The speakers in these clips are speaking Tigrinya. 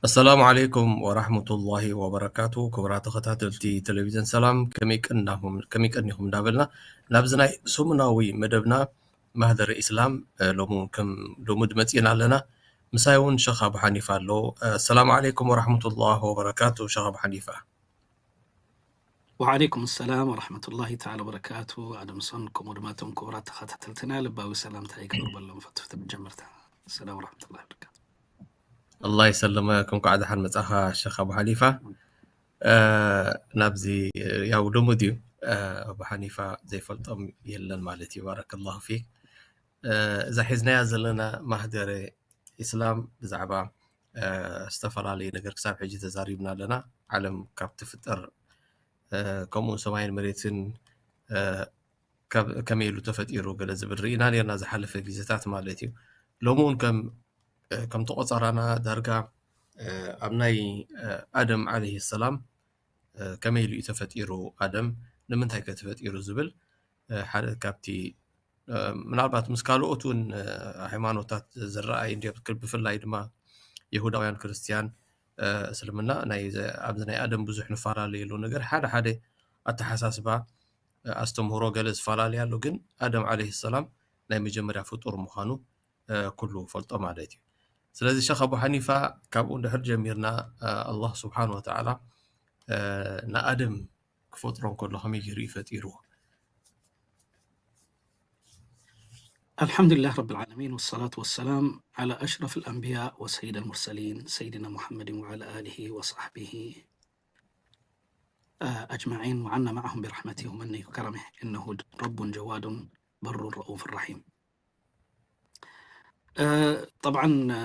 ኣሰላሙ ዓለይኩም ወራህመቱላሂ ወበረካቱ። ክቡራት ተኸታተልቲ ቴሌቪዥን ሰላም፣ ከመይ ቀናኹም፣ ከመይ ቀኒኹም እንዳበልና ናብዚ ናይ ሰሙናዊ መደብና ማህደረ ኢስላም፣ እ፣ ሎሚ እውን ከም ልሙድ መጺእና ኣለና። ምሳይ እውን ሸኽ ኣቡ ሓኒፋ ኣሎ። እ፣ ኣሰላሙ ዓለይኩም ወራህመቱላሂ ወበረካቱ፣ ሸኽ ኣቡ ሓኒፋ። ወዓለይኩም ሰላም ወረሕመቱላሂ ተዓላ ወበረካቱ። ኣደምሶን ከምኡ ድማ እቶም ክቡራት ተኸታተልትና ልባዊ ሰላምታ ይግበረሎም። ፈትፍቲ መጀመርታ ሰላም ወረሕመቱላሂ ወበረካቱ። ኣላህ ይሰልመክ፣ እንኳዕ ደሓን መጻኻ ሸኽ ኣቡ ሓኒፋ። እ፣ ናብዚ ያው ልሙድ እዩ፣ እ፣ ኣቡ ሓኒፋ ዘይፈልጦም የለን ማለት እዩ። ባረከላሁ ፊክ። እ፣ እዛ ሒዝናያ ዘለና ማህደረ ኢስላም ብዛዕባ፣ እ፣ ዝተፈላለዩ ነገር ክሳብ ሕጂ ተዛሪብና ኣለና። ዓለም ካብ ትፍጠር፣ እ፣ ከምኡ ሰማይን መሬትን፣ እ፣ ካብ-፣ ከመይ ኢሉ ተፈጢሩ ገለ ዝብል ርኢና ነርና ዝሓለፈ ግዜታት ማለት እዩ። ሎሚ እውን ከም፣ እ፣ ከም ተቖጸራና ዳርጋ፣ እ፣ ኣብ ናይ፣ እ፣ ኣደም ዓለይሂ ሰላም፣ እ፣ ከመይ ኢሉ እዩ ተፈጢሩ ኣደም፣ ንምንታይ ከ ተፈጢሩ ዝብል፣ እ፣ ሓደ ካብቲ፣ እ፣ ምናልባት ምስ ካልኦት እውን፣ እ፣ ሃይማኖታት ዝረኣይ እንድዮ፣ ብፍላይ ድማ ይሁዳውያን፣ ክርስትያን፣ እ፣ እስልምና ናይ ዘ-፣ ኣብዚ ናይ ኣደም ብዙሕ ንፈላለየሉ ነገር ሓደ ሓደ ኣተሓሳስባ፣ እ፣ ኣስተምህሮ ገለ ዝፈላለየ ኣሎ፣ ግን ኣደም ዓለይሂ ሰላም ናይ መጀመርያ ፍጡር ምዃኑ፣ እ፣ ኩሉ ፈልጦ ማለት እዩ። ስለዚ ሸኽ ኣቡ ሓኒፋ ካብኡ እንድሕር ጀሚርና፣ እ፣ ኣላህ ስብሓን ወተዓላ፣ እ፣ ንኣደም ክፈጥሮ እንከሎ ከመይ ገይሩ እዩ ፈጢርዎ? الحمد لله رب العالمين والصلاة والسلام على أشرف الأنبياء وسيد المرسلين سيدنا محمد وعلى آله وصحبه، آه، أجمعين وعنا معهم برحمته ومنه وكرمه إنه رب جواد بر رؤوف رحيم. እ፣ ጠብዓን፣ እ፣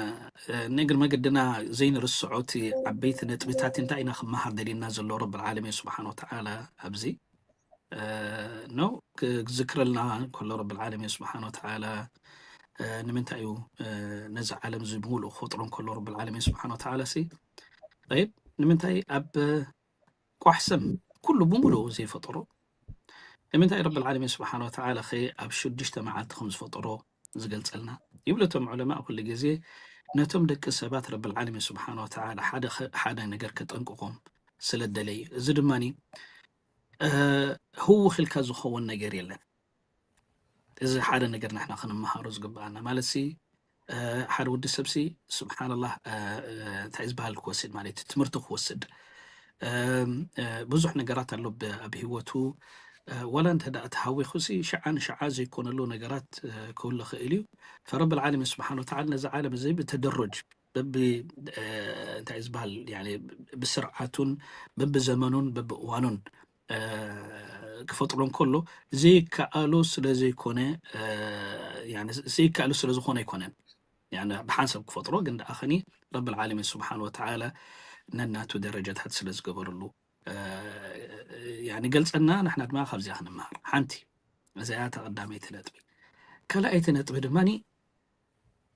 ንእግሪ መገድና ዘይንርስዖ እቲ ዓበይቲ ነጥብታት እንታይ ኢና ክመሃር ደሊና ዘሎ ረብል ዓለሚን ስብሓን ወተዓላ ኣብዚ፣ እ፣ ነው ክዝክረልና ከሎ ረብል ዓለሚን ስብሓን ወተዓላ፣ እ፣ ንምንታይ እዩ፣ እ፣ ነዚ ዓለም እዚ ብምሉእ ክፈጥሮ እንከሎ ረብል ዓለሚን ስብሓን ወተዓላ ሲ፣ ጠይብ፣ ንምንታይ ኣብ ቋሕ ሰም ኩሉ ብምሉኡ ዘይፈጠሮ? ንምንታይ ረብል ዓለሚን ስብሓን ወተዓላ ኸ ኣብ ሽዱሽተ መዓልቲ ከም ዝፈጠሮ ዝገልጸልና? ይብሉ እቶም ዑለማእ ኩሉ ግዜ ነቶም ደቂ ሰባት ረብል ዓለሚን ስብሓን ወተዓላ ሓደ ኸ-፣ ሓደ ነገር ከጠንቅቖም ስለ ደለዩ። እዚ ድማኒ፣ እ፣ ህውኽ ኢልካ ዝኸውን ነገር የለን። እዚ ሓደ ነገር ንሕና ክንመሃሮ ዝግብኣና። ማለት ሲ፣ እ፣ ሓደ ወዲ ሰብ ሲ፣ ስብሓንላህ፣ እ፣ እ፣ እንታይ ዝበሃል ክወስድ ማለት እዩ፣ ትምህርቲ ክወስድ። እም፣ እ፣ ብዙሕ ነገራት ኣሎ ብ-፣ ኣብ ህይወቱ፣ እ፣ ዋላ እንተ ደኣ ተሃዊኹ ሲ፣ ሽዓ ንሽዓ ዘይኮነሉ ነገራት፣ እ፣ ክህሉ ይኽእል እዩ። ፈረብል ዓለሚን ስብሓን ወተዓላ ነዚ ዓለም እዚ ብተደሩጅ፣ በቢ፣ እ፣ እንታይ ዝበሃል፣ ያኒ፣ ብስርዓቱን በብዘመኑን በብእዋኑን፣ እ፣ ክፈጥሮ እንከሎ ዘይከኣሎ ስለ ዘይኮነ፣ እ፣ ያኒ፣ ዘይከኣሎ ስለ ዝኾነ ኣይኮነን። ያኒ፣ ብሓንሳብ ክፈጥሮ ግን ደኣ ኸኒ ረብል ዓለሚን ስብሓን ወተዓላ ነናቱ ደረጃታት ስለ ዝገበረሉ፣ እ፣ ያኒ፣ ገልጸና፣ ንሕና ድማ ካብዚኣ ክንመሃር። ሓንቲ፣ እዚኣ እታ ቀዳመይቲ ነጥቢ። ካልኣይቲ ነጥቢ ድማኒ፣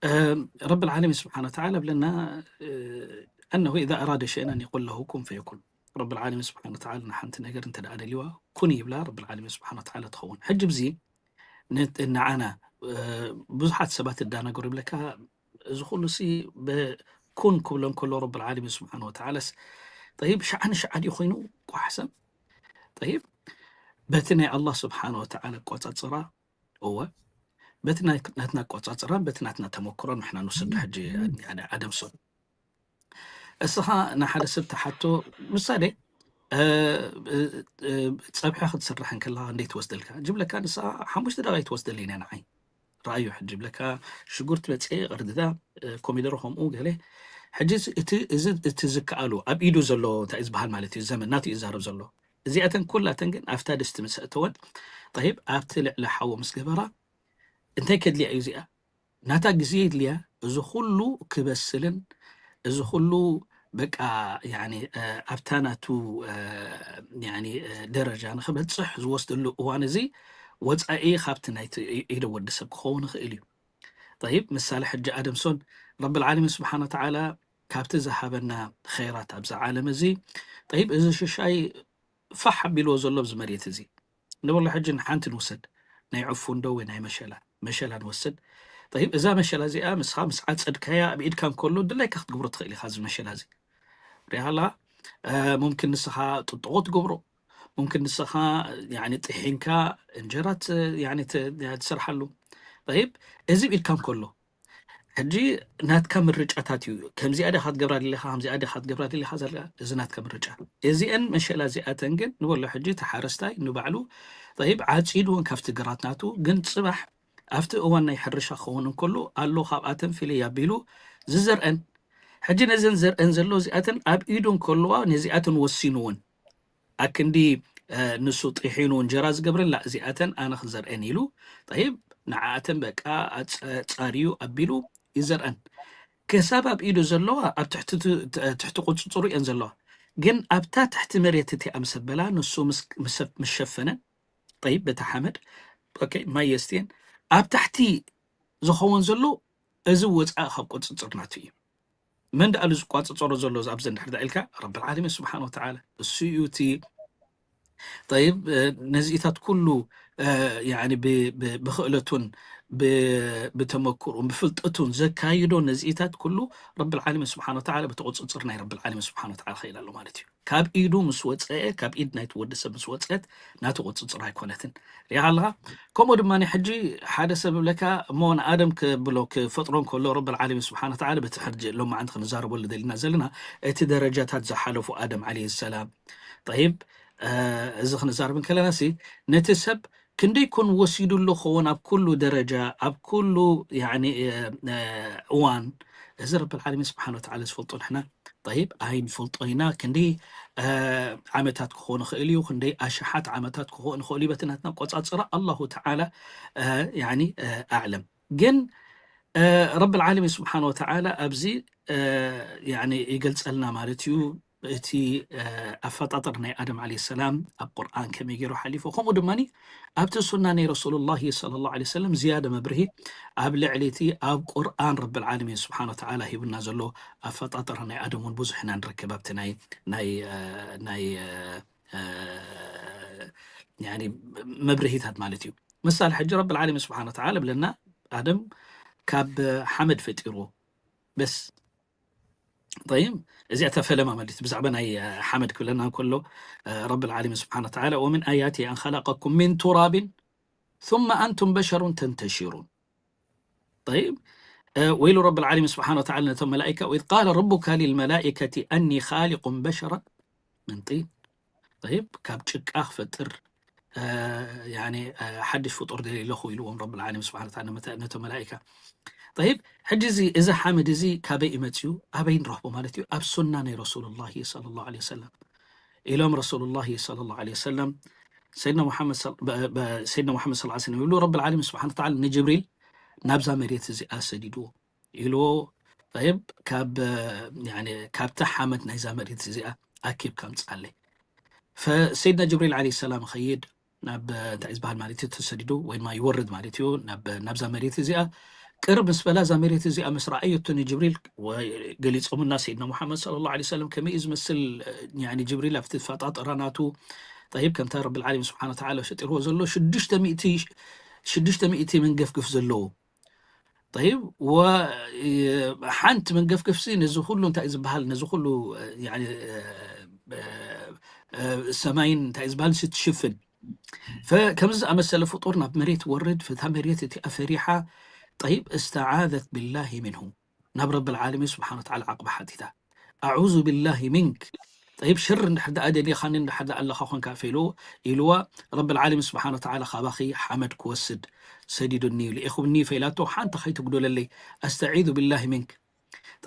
እ፣ ረብል ዓለሚን ስብሓን ወተዓላ ብለና፣ እ፣ أنه إذا أراد شيئا أن يقول له كن فيكون። ረብል ዓለሚን ስብሓን ወተዓላ ንሓንቲ ነገር እንተ ደኣ ደልዋ ኩን ይብላ፣ ረብል ዓለሚን ስብሓን ወተዓላ ትኸውን። ሕጂ ብዚ ን-፣ ንዓና፣ እ፣ ብዙሓት ሰባት እዳነገሩ ይብለካ፣ እዚ ኩሉ ሲ ብ-፣ ኩን ክብሎ እንከሎ ረብል ዓለሚን ስብሓን ወተዓላስ፣ ጠይብ፣ ሽዓ ንሽዓ ድዩ ኮይኑ ቋሕ ሰም? ጠይብ፣ በቲ ናይ ኣላህ ስብሓን ወተዓላ ኣቆጻጽራ፣ እወ፣ በቲ ናይ-፣ ናትና ኣቆጻጽራን በቲ ናትና ተመክሮን ንሕና ንውሰዶ ሕጂ፣ ያኒ፣ ኣደምሶን። እስኻ ንሓደ ሰብ ትሓቶ፣ ምሳሌ፣ እ፣ እ፣ እ፣ ጸብሒ ክትሰርሕ እንከለኻ ክንደይ ትወስደልካ? ጅብለካ ንስኻ ሓሙሽተ ደቂቕ ትወስደለይ እያ ንዓይ። ረኣዩ ሕጂ ይብለካ፣ ሽጉርቲ በጽሔ፣ ቅርድዳ፣ እ፣ ኮሚደረ ከምኡ ገለ። ሕጂ እዚ፣ እቲ፣ እዚ፣ እቲ ዝከኣሉ ኣብ ኢዱ ዘሎ እንታይ እዩ ዝበሃል ማለት እዩ፣ ዘመን ናቱ እዩ ዝዛረብ ዘሎ። እዚኣተን ኩላተን ግን ኣብታ ድስቲ ምስ ኣእተወን፣ ጠይብ፣ ኣብቲ ልዕሊ ሓዊ ምስ ገበራ፣ እንታይ ከድልያ እዩ እዚኣ? ናታ ግዜ የድልያ፣ እዚ ኩሉ ክበስልን፣ እዚ ኩሉ በቃ፣ ያኒ፣ እ፣ ኣብታ ናቱ፣ እ፣ ያኒ፣ እ፣ ደረጃ ንኽበጽሕ ዝወስደሉ እዋን እዚ ወጻኢ ካብቲ ናይቲ ኢ-፣ ኢደ ወዲ ሰብ ክኸውን ይኽእል እዩ። ጠይብ፣ ምሳሌ ሕጂ ኣደምሶን ረብል ዓለሚን ስብሓን ወተዓላ ካብቲ ዝሃበና ኸይራት ኣብዛ ዓለም እዚ፣ ጠይብ፣ እዚ ሽሻይ ፋሕ ኣቢልዎ ዘሎ ኣብዚ መሬት እዚ። ንብሎ ሕጂ ንሓንቲ ንውሰድ። ናይ ዕፉን ዶ ወይ ናይ መሸላ? መሸላ ንወስድ። ጠይብ፣ እዛ መሸላ እዚኣ ምስኻ ምስ ዓጸድካያ ኣብ ኢድካ እንከሎ ድላይካ ክትግብሮ ትኽእል ኢኻ። እዚ መሸላ እዚ ሪኢኻ ኣለኻ። እ፣ ሙምኪን ንስኻ ጥጥቖ ትገብሮ፣ ሙምኪን ንስኻ፣ ያኒ፣ ጥሒንካ እንጀራ ት-፣ ያኒ፣ ት-፣ ትሰርሓሉ። ጠይብ፣ እዚ ኣብ ኢድካ እንከሎ፣ ሕጂ ናትካ ምርጫታት እዩ። ከምዚኣ ዲኻ ክትገብራ ደሊኻ፣ ከምዚኣ ዲኻ ክትገብራ ደሊኻ ዘለካ፣ እዚ ናትካ ምርጫ። እዚአን መሸላ እዚኣተን ግን ንበሎ፣ ሕጂ እቲ ሓረስታይ ንባዕሉ፣ ጠይብ፣ ዓጺድወን ካብቲ ግራት ናቱ፣ ግን ጽባሕ ኣብቲ እዋን ናይ ሕርሻ ክኸውን እንከሎ፣ ኣሎ ካብኣተን ፍልይ ኣቢሉ ዝዘርአን። ሕጂ ነዘን ዘርአን ዘሎ እዚኣተን ኣብ ኢዱ እንከለዋ፣ ነዚኣተን ወሲንወን። ኣክንዲ፣ እ፣ ንሱ ጥሒኑ እንጀራ ዝገብረላ እዚኣተን ኣነ ክዘርአን ኢሉ፣ ጠይብ፣ ንዓኣተን በቃ ኣጸ-፣ ጻርዩ ኣቢሉ ይዘርአን። ክሳብ ኣብ ኢዱ ዘለዋ ኣብ ትሕቲ፣ ት-፣ ትሕቲ ቁጽጽሩ እየን ዘለዋ። ግን ኣብታ ትሕቲ መሬት እቲኣ ምስ ኣበላ፣ ንሱ ምስ፣ ምስ፣ ምስ ሸፈነን፣ ጠይብ፣ በቲ ሓመድ፣ ኦኬ፣ ማይ የስትየን፣ ኣብ ታሕቲ ዝኸውን ዘሎ እዚ ወጻኢ ካብ ቁጽጽር ናቱ እዩ። መን ደኣ ዝቋጽጸሮ ዘሎ ኣብዚ እንድሕር ደኣ ኢልካ፣ ረብል ዓለሚን ስብሓን ወተዓላ። እሱ እዩ እቲ፣ ጠይብ፣ እ፣ ነዚኢታት ኩሉ፣ እ፣ ያኒ ብ-፣ ብ-፣ ብኽእለቱን ብ-፣ ብተመክሮን ብፍልጠቱን ዘካይዶ ነዚኢታት ኩሉ ረብል ዓለሚን ስብሓን ወተዓላ፣ በቲ ቁጽጽር ናይ ረብል ዓለሚን ስብሓን ወተዓላ ኸይድ ኣሎ ማለት እዩ። ካብ ኢዱ ምስ ወጸአ፣ ካብ ኢድ ናይቲ ወዲ ሰብ ምስ ወጸት፣ ናቱ ቁጽጽር ኣይኮነትን። ሪኢኻ ኣለኻ? ከምኡ ድማ ሕጂ ሓደ ሰብ ይብለካ፣ እሞ ንኣደም ክብሎ ክፈጥሮ እንከሎ፣ ረብል ዓለሚን ስብሓን ወተዓላ፣ በቲ ሕጂ ሎማዓንቲ ክንዛረበሉ ደሊና ዘለና፣ እቲ ደረጃታት ዝሓለፉ ኣደም ዓለይሂ ሰላም። ጠይብ፣ እ፣ እዚ ክንዛረብ እንከለና ሲ፣ ነቲ ሰብ ክንደይ ኮን ወሲዱ ኣሎ ክኸውን ኣብ ኩሉ ደረጃ፣ ኣብ ኩሉ፣ ያኒ፣ እ፣ እ፣ እዋን፣ እዚ ረብል ዓለሚን ስብሓን ወተዓላ ዝፈልጦ፣ ንሕና፣ ጠይብ፣ ኣይንፈልጦ ኢና። ክንደይ፣ እ፣ ዓመታት ክኾን ይኽእል እዩ፣ ክንደይ ኣሽሓት ዓመታት ክኾን ይኽእል እዩ፣ በቲ ናትና ኣቆጻጽራ፣ ኣላሁ ተዓላ፣ እ፣ ያኒ፣ እ፣ ኣዕለም። ግን፣ እ፣ ረብል ዓለሚን ስብሓን ወተዓላ ኣብዚ፣ እ፣ ያኒ፣ ይገልጸልና ማለት እዩ። እቲ፣ እ፣ ኣፈጣጥር ናይ ኣደም ዓለይሂ ሰላም ኣብ ቁርኣን ከመይ ገይሩ ሓሊፉ፣ ከምኡ ድማ ኣብቲ ሱና ናይ ረሱሉላሂ ሰለላሁ ዐለይሂ ወሰለም ዝያዳ መብርሂ ኣብ ልዕሊ እቲ ኣብ ቁርኣን ረብል ዓለሚን ስብሓን ወተዓላ ሂቡና ዘሎ ኣፈጣጥራ ናይ ኣደም እውን ብዙሕ ኢና ንረክብ ኣብቲ ናይ፣ ናይ፣ እ፣ ናይ፣ እ፣ እ፣ ያኒ መብርሂታት ማለት እዩ። ምሳሌ ሕጂ ረብል ዓለሚን ስብሓን ወተዓላ ብለና ኣደም ካብ ሓመድ ፈጢርዎ። በስ ጠይብ፣ እዚኣ እታ ፈለማ ማለት እዩ። ብዛዕባ ናይ፣ እ፣ ሓመድ ክብለና እንከሎ፣ እ፣ ረብል ዓለሚን ስብሓን ወተዓላ፣ "ወሚን ኣያቲ ኣን ኸለቀኩም ሚን ቱራቢን ثم ኣንቱም በሸሩን ተንተሽሩን." ጠይብ፣ እ፣ ወይሉ ረብል ዓለሚን ስብሓን ወተዓላ ነቶም መላኢካ፣ "ወኢዝ ቃለ ረቡካ ሊልመላኢከቲ ኣኒ ኻሊቁን በሸረን ሚን ጢን." ጠይብ፣ ካብ ጭቃ ክፈጥር፣ እ፣ ያኒ፣ እ፣ ሓድሽ ፍጡር ደልየ ኣለኹ ኢልዎም ረብል ዓለሚን ስብሓን ወተዓላ ነመተ-፣ ነቶም መላኢካ። ጠይብ፣ ሕጂ እዚ፣ እዚ ሓመድ እዚ ካበይ እዩ መፅዩ? ኣበይ ንረኽቦ ማለት እዩ? ኣብ ሱና ናይ ረሱሉላሂ ሰለላሁ ዐለይሂ ወሰለም። ኢሎም ረሱሉላሂ ሰለላሁ ዐለይሂ ወሰለም፣ ሰይድና ሙሓመድ ሰል-፣ በ-፣ በ-፣ ሰይድና ሙሓመድ ሰለላሁ ዐለይሂ ወሰለም ይብሉ፣ ረብል ዓለሚን ስብሓን ወተዓላ ንጅብሪል ናብዛ መሬት እዚኣ ሰዲድዎ ኢልዎ፣ ጠይብ፣ ካብ፣ ያኒ፣ ካብታ ሓመድ ናይዛ መሬት እዚኣ ኣኪብካ ኣምጽኣለይ። ፈሰይድና ጅብሪል ዓለይሂ ሰላም ይኸይድ ናብ፣ እንታይ እዩ ዝበሃል ማለት እዩ፣ ተሰዲዱ ወይ ድማ ይወርድ ማለት እዩ ናብ፣ ናብዛ መሬት እዚኣ። ቅርብ ምስ በላ እዛ መሬት እዚኣ ምስ ረኣየቶ ንጅብሪል ወ-፣ ገሊጾምና ሰይድና ሙሓመድ ሰለላሁ ዐለይሂ ወሰለም ከመይ እዩ ዝመስል፣ ያኒ፣ ጅብሪል ኣብቲ ፈጣጥራ ናቱ። ጠይብ፣ ከምታ ረብል ዓለሚን ስብሓን ወተዓላ ፈጢርዎ ዘሎ ሽዱሽተ ሚእቲ፣ ሽዱሽተ ሚእቲ መንገፍግፍ ዘለዎ። ጠይብ፣ ወ-፣ ሓንቲ መንገፍገፍሲ ነዚ ኩሉ እንታይ ዝበሃል፣ ነዚ ኩሉ፣ ያኒ፣ እ፣ እ፣ እ፣ ሰማይን እንታይ ዝበሃል ሲ ትሽፍን። ፈ-፣ ከምዚ ዝኣመሰለ ፍጡር ናብ መሬት ወርድ፣ ፈታ መሬት እቲኣ ፈሪሓ፣ ጠይብ፣ እስተዓዘት ቢላሂ ሚንሁ፣ ናብ ረብል ዓለሚን ስብሓን ወተዓላ ዓቕባ ሓቲታ። ኣዑዙ ቢላሂ ሚንክ። ጠይብ፣ ሽር እንድሕር ደኣ ደሊኻኒ እንድሕር ደኣ ኣለኻ ኮንካ፣ ፈ ኢሉ፣ ኢልዋ፣ ረብል ዓለሚን ስብሓን ወተዓላ ካባኺ ሓመድ ክወስድ ሰዲዱኒ፣ ልኢኹኒ፣ ፈ ኢላቶ፣ ሓንቲ ከይትጉደለለይ፣ ኣስተዒዙ ቢላሂ ሚንክ።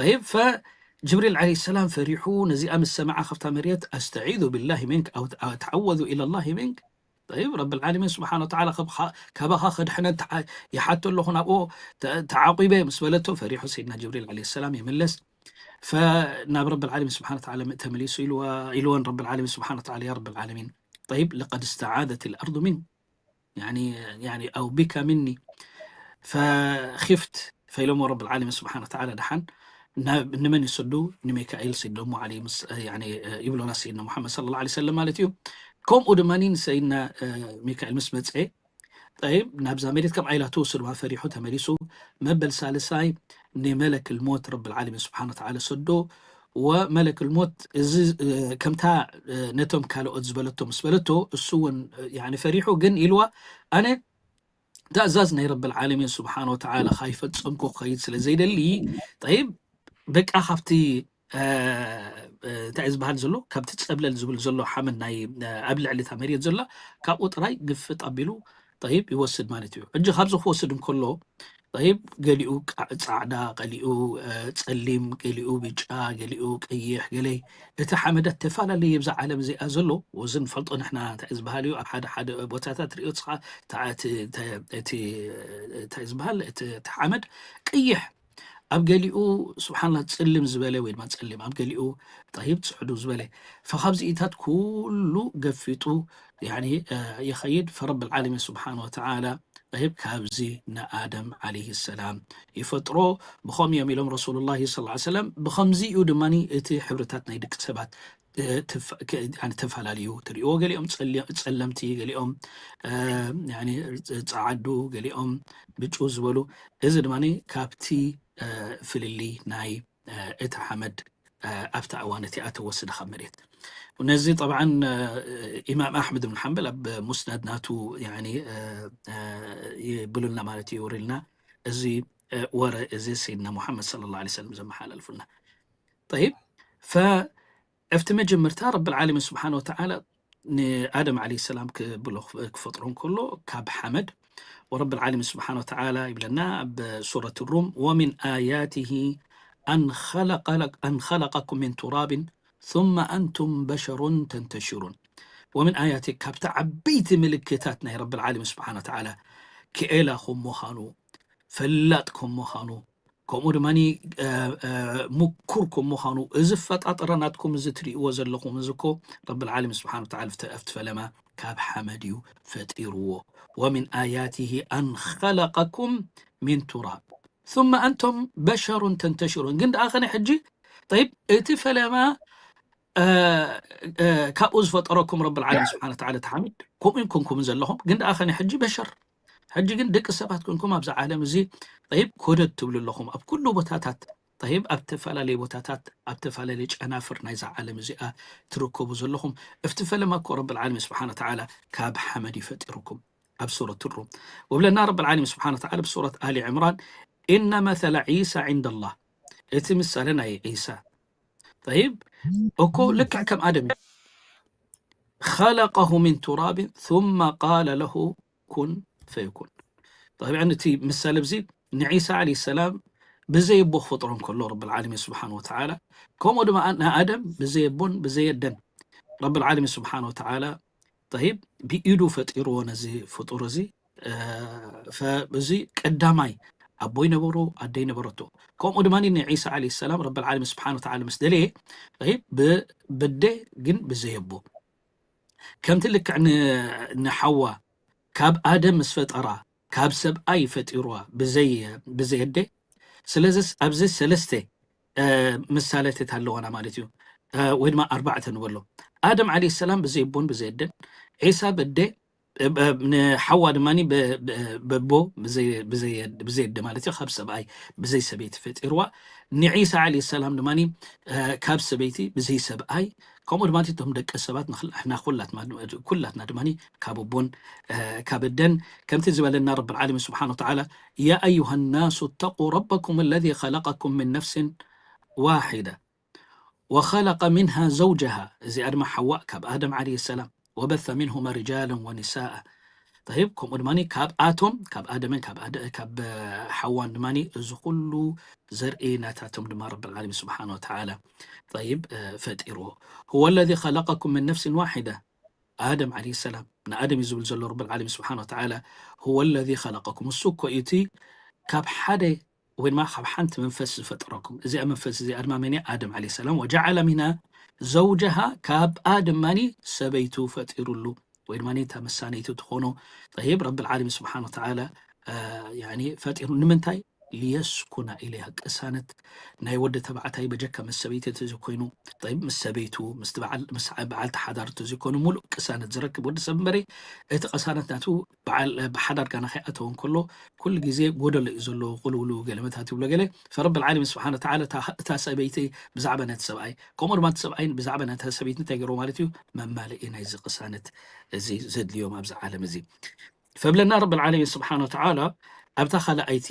ጠይብ፣ ፈ ጅብሪል ዓለይሂ ሰላም ፈሪሑ፣ ነዚኣ ምስ ሰምዓ ካብታ መሬት፣ ኣስተዒዙ ቢላሂ ሚንክ፣ ኣው ተዓወዙ ኢለላሂ ሚንክ። ጠይብ፣ ረብል ዓለሚን ስብሓን ወተዓላ ካብ-፣ ካባኻ ከድሕነን ተዓ-፣ ይሓቶ ኣለኹ፣ ናብኡ ተ-፣ ተዓቂበ ምስ በለቶ፣ ፈሪሑ ሰይድና ጅብሪል ዓለይሂ ሰላም ይምለስ። ፈ-፣ ናብ ረብል ዓለሚን ስብሓን ወተዓላ ተመሊሱ ኢልዋ-፣ ኢልወን ረብል ዓለሚን ስብሓን ወተዓላ፣ ያ ረብል ዓለሚን፣ ጠይብ፣ ለቀድ እስተዓዘት ልኣርዱ ሚን፣ ያኒ፣ ያኒ፣ ኣው ቢካ ሚኒ፣ ፈኺፍት፣ ፈኢሎሞ ረብል ዓለሚን ስብሓን ወተዓላ ደሓን ናብ፣ ንመን ይሰዱ? ንሚካኤል ሰዶሞ ዓለይሂ ምስ-፣ ያኒ፣ ይብሎና ሰይድና ሙሓመድ ሰለላሁ ዐለይሂ ወሰለም ማለት እዩ። ከምኡ ድማ ንሰይድና፣ እ፣ ሚካኤል ምስ መጸ፣ ጠይብ፣ ናብዛ መሬት ከምኣ ኢላ ትወስድ እዋ ፈሪሑ ተመሊሱ። መበል ሳልሳይ ንመለክ ልሞት ረብል ዓለሚን ስብሓነ ወተዓላ ሰዶ። ወመለክ ልሞት እዚ፣ እ፣ ከምታ፣ እ፣ ነቶም ካልኦት ዝበለቶ ምስ በለቶ፣ እሱ እውን፣ እ፣ ያኒ ፈሪሑ ግን ኢልዋ፣ ኣነ ትእዛዝ ናይ ረብል ዓለሚን ስብሓነ ወተዓላ ካይፈጸምኩ ክኸይድ ስለ ዘይደሊ፣ ጠይብ፣ በቃ ካብቲ፣ እ፣ እ፣ እንታይ እዩ ዝበሃል ዘሎ፣ ካብቲ ጸብለል ዝብል ዘሎ ሓመድ ናይ፣ እ፣ ኣብ ልዕሊ እታ መሬት ዘላ፣ ካብኡ ጥራይ ግፍጥ ኣቢሉ፣ ጠይብ፣ ይወስድ ማለት እዩ። ሕጂ ካብዚ ክወስድ እንከሎ፣ ጠይብ፣ ገሊኡ ቃ-፣ ጻዕዳ፣ ገሊኡ፣ እ፣ ጸሊም፣ ገሊኡ ብጫ፣ ገሊኡ ቀይሕ፣ ገለ እቲ ሓመዳት ተፈላለየ ኣብዛ ዓለም እዚኣ ዘሎ፣ እዚ ንፈልጦ ንሕና እንታይ ዝበሃል እዩ፣ ኣብ ሓደ ሓደ ቦታታት ሪኦ ንስኻ፣ እታ፣ እቲ፣ እቲ፣ እቲ፣ እንታይ ዝበሃል፣ እቲ፣ እቲ ሓመድ ቀይሕ፣ ኣብ ገሊኡ ስብሓንላ ጽልም ዝበለ ወይ ድማ ጸሊም፣ ኣብ ገሊኡ ጠይብ ጽሕዱ ዝበለ፣ ፈካብዚኢታት ኩሉ ገፊጡ ያኒ፣ እ፣ ይኸይድ። ፈረብል ዓለሚን ስብሓን ወተዓላ ጠይብ ካብዚ ንኣደም ዓለይሂ ሰላም ይፈጥሮ። ብኸም እዮም ኢሎም ረሱሉላሂ ሰለላሁ ዐለይሂ ወሰለም። ብኸምዚ እዩ ድማ እቲ ሕብርታት ናይ ደቂ ሰባት፣ እ፣ ትፍ-፣ ከ-፣ ያኒ ተፈላለዩ ትርእይዎ። ገሊኦም ጸሊ-፣ ጸለምቲ፣ ገሊኦም፣ እ፣ ያኒ ጸዓዱ፣ ገሊኦም ብጩ ዝበሉ። እዚ ድማ ካብቲ፣ እ፣ ፍልልይ ናይ፣ እ፣ እቲ ሓመድ፣ እ፣ ኣብታ እዋን እቲኣ ተወስደ ካብ መሬት። ነዚ ጠብዓን፣ እ፣ ኢማም ኣሕመድ ብን ሓንበል ኣብ ሙስነድ ናቱ ያኒ፣ እ፣ እ፣ ይብሉልና ማለት እዩ፣ የውርልና። እዚ፣ እ፣ ወረ እዚ ሰይድና ሙሓመድ ሰለላሁ ዐለይሂ ወሰለም ዘመሓላልፉልና። ጠይብ፣ ፈ-፣ ኣብቲ መጀመርታ ረብል ዓለሚን ስብሓነ ወተዓላ ንኣደም ዓለይሂ ሰላም ክብሎ ክፈጥሮ እንከሎ ካብ ሓመድ፣ ወረብል ዓለሚን ስብሓነ ወተዓላ ይብለና ኣብ ሱረት ሩም፣ "ወሚን ኣያቲሂ ኣን ኸለቀ ለክ-፣ ኣን ኸለቀኩም ሚን ቱራቢን ثم ኣንቱም በሸሩን ተንተሽሩን።" ወሚን ኣያቲ፣ ካብቲ ዓበይቲ ምልክታት ናይ ረብል ዓለሚን ስብሓነ ወተዓላ ክኤላ ከም ምዃኑ፣ ፈላጥ ከም ምዃኑ፣ ከምኡ ድማ፣ እ፣ እ፣ ምኩር ከም ምዃኑ፣ እዚ ፈጣጥራ ናትኩም እዚ ትርእይዎ ዘለኹም እዚ እኮ ረብል ዓለሚን ስብሓነ ወተዓላ ኣብቲ፣ ኣብቲ ፈለማ ካብ ሓመድ እዩ ፈጢርዎ። "ወሚን ኣያቲሂ ኣን ኸለቀኩም ሚን ቱራብ ثم ኣንቱም በሸሩን ተንተሽሩን።" ግን ደኣ ኸነ ሕጂ፣ ጠይብ፣ እቲ ፈለማ፣ እ፣ እ፣ ካብኡ ዝፈጠረኩም ረብል ዓለሚን ስብሓነ ወተዓላ እቲ ሓመድ፣ ከምኡ ኢንኩም ዘለኹም፣ ግን ደኣ ኸነ ሕጂ በሸር፣ ሕጂ ግን ደቂ ሰባት ኮንኩም ኣብዛ ዓለም እዚ፣ ጠይብ፣ ኮደት ትብሉ ኣለኹም። ኣብ ኩሉ ቦታታት፣ ጠይብ፣ ኣብ ተፈላለየ ቦታታት፣ ኣብ ተፈላለየ ጨናፍር ናይዛ ዓለም እዚኣ ትርከቡ ዘለኹም። እፍቲ ፈለማ እኮ ረብል ዓለሚን ስብሓነ ወተዓላ ካብ ሓመድ እዩ ፈጢሩኩም። ኣብ ሱረት ሩም ወብለና ረብል ዓለሚን ስብሓነ ወተዓላ ብሱረት ኣሊ ዕምራን፣ "ኢነ መሰለ ዒሳ ዒንደላህ።" እቲ ምሳሌ ናይ ዒሳ፣ ጠይብ፣ እኮ ልክዕ ከም ኣደም እዩ። "ኸለቀሁ ሚን ቱራቢን ثم ቃለ ለሁ ኩን ፈየኩን።" ጠቢዐን እቲ ምሳሌ እዚ ንዒሳ ዓለይሂ ሰላም ብዘይ ኣቦ ክፈጥሮ እንከሎ ረብል ዓለሚን ስብሓን ወተዓላ፣ ከምኡ ድማ ንኣደም ብዘይ ኣቦን ብዘይ ኣደን ረብል ዓለሚን ስብሓን ወተዓላ፣ ጠይብ፣ ብኢዱ ፈጢርዎ ነዚ ፍጡር እዚ። እ፣ ፈ-፣ እዚ ቀዳማይ ኣቦ ይነበሮ፣ ኣደ ይነበረቶ። ከምኡ ድማ ንዒሳ ዓለይሂ ሰላም ረብል ዓለሚን ስብሓን ወተዓላ ምስ ደለየ፣ ጠይብ፣ ብ-፣ ብደ ግን ብዘይ ኣቦ። ከምቲ ልክዕ ን-፣ ንሓዋ ካብ ኣደም ምስ ፈጠራ፣ ካብ ሰብኣይ ፈጢርዋ ብዘይ፣ ብዘይ ኣደ። ስለዚስ ኣብዚ ሰለስተ፣ እ፣ ምሳሌታት ኣለዋና ማለት እዩ። እ፣ ወይ ድማ ኣርባዕተ ንበሎ። ኣደም ዓለይሂ ሰላም ብዘይ ኣቦን ብዘይ ኣደን፣ ዒሳ በደ፣ እ፣ ብ-፣ ንሓዋ ድማ ብ-፣ ብ-፣ በቦ ብዘይ፣ ብዘይ፣ ብዘይ ኣደ ማለት እዩ፣ ካብ ሰብኣይ ብዘይ ሰበይቲ ፈጢርዋ። ንዒሳ ዓለይሂ ሰላም ድማ፣ እ፣ ካብ ሰበይቲ ብዘይ ሰብኣይ፣ ከምኡ ድማ እቶም ደቂ ሰባት ንኽል-፣ ንሕና ኩላትና፣ ኩላትና ድማ ካብ ኣቦን፣ እ፣ ካብ ኣደን፣ ከምቲ ዝበለና ረብል ዓለሚን ስብሓን ወተዓላ፣ "ያ ኣዩሃ ናሱ እተቁ ረበኩም ለዚ ኸለቀኩም ምን ነፍሲን ዋሒዳ ወኸለቀ ሚንሃ ዘውጀሃ"፣ እዚኣ ድማ ሓዋ ካብ ኣደም ዓለይሂ ሰላም፣ "ወበሰ ሚንሁማ ሪጃለን ወኒሳኣ"፣ ጠይብ፣ ከምኡ ድማ ካብኣቶም፣ ካብ ኣደምን ካብ ኣደ-፣ ካብ ሓዋን ድማ እዚ ኩሉ ዘርኢ ናታቶም ድማ ረብል ዓለሚን ስብሓን ወተዓላ፣ ጠይብ፣ እ፣ ፈጢርዎ። "ሁወ ለዚ ኸለቀኩም ምን ነፍሲን ዋሒዳ"፣ ኣደም ዓለይሂ ሰላም፣ ንኣደም እዩ ዝብል ዘሎ ረብል ዓለሚን ስብሓን ወተዓላ፣ "ሁወ ለዚ ኸለቀኩም"፣ እሱ እኮ እዩ እቲ ካብ ሓደ ወይ ድማ ካብ ሓንቲ መንፈስ ዝፈጠረኩም። እዚኣ መንፈስ እዚኣ ድማ መን እያ? ኣደም ዓለይሂ ሰላም። "ወጀዓለ ሚንሃ ዘውጀሃ"፣ ካብኣ ድማ ሰበይቱ ፈጢሩሉ፣ ወይ ድማ እታ መሳነይቱ ትኾኖ። ጠይብ፣ ረብል ዓለሚን ስብሓን ወተዓላ፣ እ፣ ያኒ ፈጢሩ። ንምንታይ? ሊየስኩና ኢለይሃ፣ ቅሳነት ናይ ወዲ ተባዕታይ በጀካ ምስ ሰበይቲ እንተዘይኮይኑ፣ ጠይብ፣ ምስ ሰበይቱ፣ ምስ በዓል-፣ ምስ በዓልቲ ሓዳር እንተዘይኮይኑ፣ ሙሉእ ቅሳነት ዝረክብ ወዲ ሰብ እምበሪ፣ እቲ ቅሳነት ናቱ በዓል፣ ብሓዳር ጋና ከይኣተወ እንከሎ፣ ኩሉ ግዜ ጎደሎ እዩ ዘለዎ፣ ቁልውልው ገለመታት ይብሎ ገለ። ፈረብል ዓለሚን ስብሓነ ወተዓላ እታ፣ እታ ሰበይቲ ብዛዕባ ነቲ ሰብኣይ፣ ከምኡ ድማ እቲ ሰብኣይን ብዛዕባ ነታ ሰበይቲ እንታይ ገይርዎ ማለት እዩ? መማልኢ ናይዚ ቅሳነት እዚ ዘድልዮም ኣብዚ ዓለም እዚ። ፈብለና ረብል ዓለሚን ስብሓነ ወተዓላ ኣብታ ካልኣይቲ፣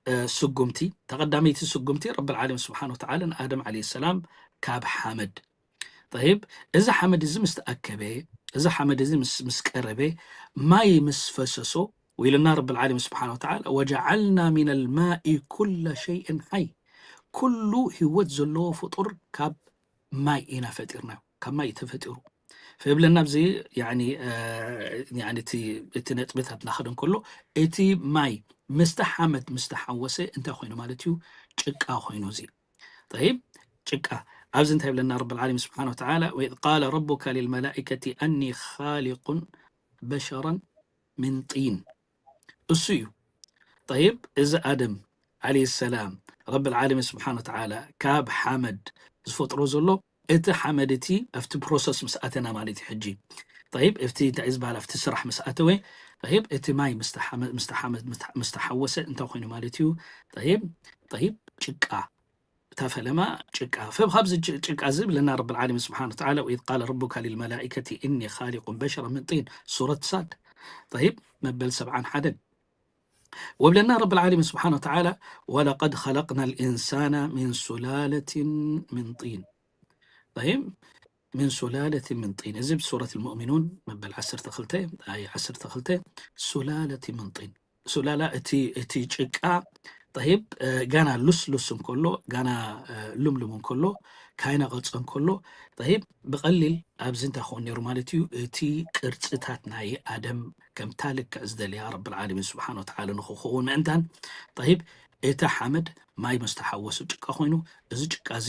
እ፣ ስጉምቲ፣ ተቐዳመይቲ ስጉምቲ ረብል ዓለሚን ስብሓነ ወተዓላ ንኣደም ዓለይሂ ሰላም ካብ ሓመድ። ጠይብ፣ እዚ ሓመድ እዚ ምስ ተኣከበ፣ እዚ ሓመድ እዚ ምስ፣ ምስ ቀረበ፣ ማይ ምስ ፈሰሶ፣ ወኢሉና ረብል ዓለሚን ስብሓነ ወተዓላ፣ "ወጀዓልና ሚነል ማኢ ኩለ ሸይእን ሓይ"፣ ኩሉ ህይወት ዘለዎ ፍጡር ካብ ማይ ኢና ፈጢርናዮ፣ ካብ ማይ እዩ ተፈጢሩ። ፈይብለና ኣብዚ፣ ያኒ፣ እ፣ ያኒ እቲ፣ እቲ ነጥብታት እናኸደ እንከሎ፣ እቲ ማይ ምስቲ ሓመድ ምስ ተሓወሰ እንታይ ኮይኑ ማለት እዩ? ጭቃ ኮይኑ እዚ። ጠይብ፣ ጭቃ። ኣብዚ እንታይ ይብለና ረብል ዓለሚን ስብሓነ ወተዓላ? "ወኢዝ ቃለ ረቡካ ሊልመላኢከቲ ኣኒ ኻሊቁን በሸረን ሚን ጢን"። እሱ እዩ። ጠይብ፣ እዚ ኣደም ዓለይሂ ሰላም ረብል ዓለሚን ስብሓነ ወተዓላ ካብ ሓመድ ዝፈጥሮ ዘሎ፣ እቲ ሓመድ እቲ ኣብቲ ፕሮሰስ ምስ ኣተና ማለት እዩ። ሕጂ፣ ጠይብ፣ ኣብቲ እንታይ እዩ ዝበሃል፣ ኣብቲ ስራሕ ምስ ኣተወ፣ ጠይብ፣ እቲ ማይ ምስ ተሓመ-፣ ምስ ተሓመ-፣ ምስ ተሓወሰ እንታይ ኮይኑ ማለት እዩ? ጠይብ፣ ጠይብ፣ ጭቃ። እታ ፈለማ ጭቃ። ፈብ ካብዚ ጭ-፣ ጭቃ እዚ ብለና ረብል ዓለሚን ስብሓነ ወተዓላ፣ "ወኢዝ ቃለ ረቡካ ሊልመላኢከቲ እኒ ኻሊቁን በሸረን ሚን ጢን"፣ ሱረት ሳድ። ጠይብ፣ መበል ሰብዓን ሓደን። ወብለና ረብል ዓለሚን ስብሓነ ወተዓላ፣ "ወለቀድ ኸለቅና ልኢንሳና ሚን ሱላለትን ሚን ጢን". ጠይብ፣ ሚን ሱላለትን ሚን ጢን። እዚ ብሱረት ልሙእሚኑን መበል ዓሰርተ ክልተ፣ ኣይ ዓሰርተ ክልተ፣ ሱላለትን ሚን ጢን። ሱላላ እቲ፣ እቲ ጭቃ፣ ጠይብ፣ እ፣ ጋና ሉስሉስ እንከሎ፣ ጋና፣ እ፣ ልምሉም እንከሎ፣ ካይነቐጸ እንከሎ፣ ጠይብ፣ ብቐሊል ኣብዚ እንታይ ክኸውን ነይሩ ማለት እዩ? እቲ ቅርጽታት ናይ ኣደም ከምታ ልክዕ ዝደልያ ረብል ዓለሚን ስብሓነ ወተዓላ ንኽኸውን ምእንታን፣ ጠይብ፣ እቲ ሓመድ ማይ ምስ ተሓወሱ ጭቃ ኮይኑ፣ እዚ ጭቃ እዚ፣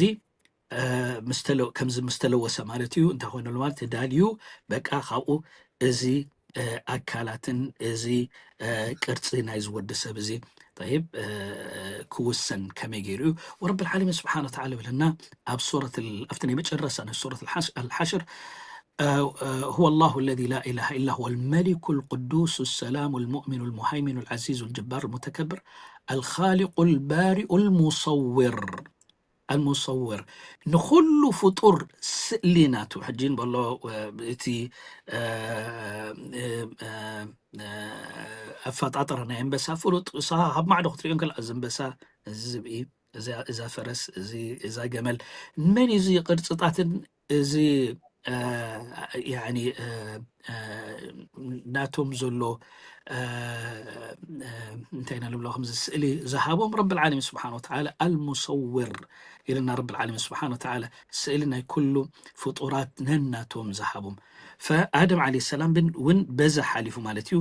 እ፣ ምስ ተለ-፣ ከምዚ ምስ ተለወሰ ማለት እዩ። እንታይ ኮይኑ ኣሎ ማለት ተዳልዩ፣ በቃ ካብኡ እዚ፣ እ፣ ኣካላትን እዚ፣ እ፣ ቅርጺ ናይዚ ወዲ ሰብ እዚ፣ ጠይብ፣ እ፣ ክውሰን ከመይ ገይሩ እዩ? ወረብል ዓለሚን ስብሓነ ወተዓላ ይብለና ኣብ ሱረት ል-፣ ኣብቲ ናይ መጨረስታ ናይ ሱረት ኣልሓሽ-፣ ኣልሓሽር፣ እ፣ እ፣ "ሁወ ላሁ ለዚ ላ ኢላሃ ኢላ ሁወል መሊኩል ቅዱስ ሰላሙ ልሙእሚኑ ልሙሃይሚኑ ልዓዚዙ ልጀባር ልሙተከብር ኣልኻሊቁ ልባሪኡ ልሙሰውር፣ ኣልሙሰውር፣ ንኹሉ ፍጡር ስእሊ ናቱ". ሕጂ ንበሎ፣ እ፣ እቲ፣ እ፣ እ፣ እ፣ እ፣ ኣፈጣጥራ ናይ ኣንበሳ ፍሉጥ፣ ንስኻ ካብ ማዕዶ ክትሪኦ እንከላ፣ እዚ ኣንበሳ፣ እዚ ዝብኢ፣ እዚ፣ እዛ ፈረስ፣ እዚ፣ እዛ ገመል፣ መን እዩ እዚ ቅርጽታትን እዚ፣ እ፣ ያኒ፣ እ፣ እ፣ ናቶም ዘሎ፣ እ፣ እ፣ እንታይ ኢና ንብሎ፣ ከምዚ ስእሊ ዝሃቦም ረብል ዓለሚን ስብሓነ ወተዓላ፣ ኣልሙሰውር ኢልና ረብል ዓለሚን ስብሓነ ወተዓላ ስእሊ ናይ ኩሉ ፍጡራት ነናቶም ዝሃቦም። ፈኣደም ዓለይሂ ሰላም ብን-፣ እውን በዛ ሓሊፉ ማለት እዩ።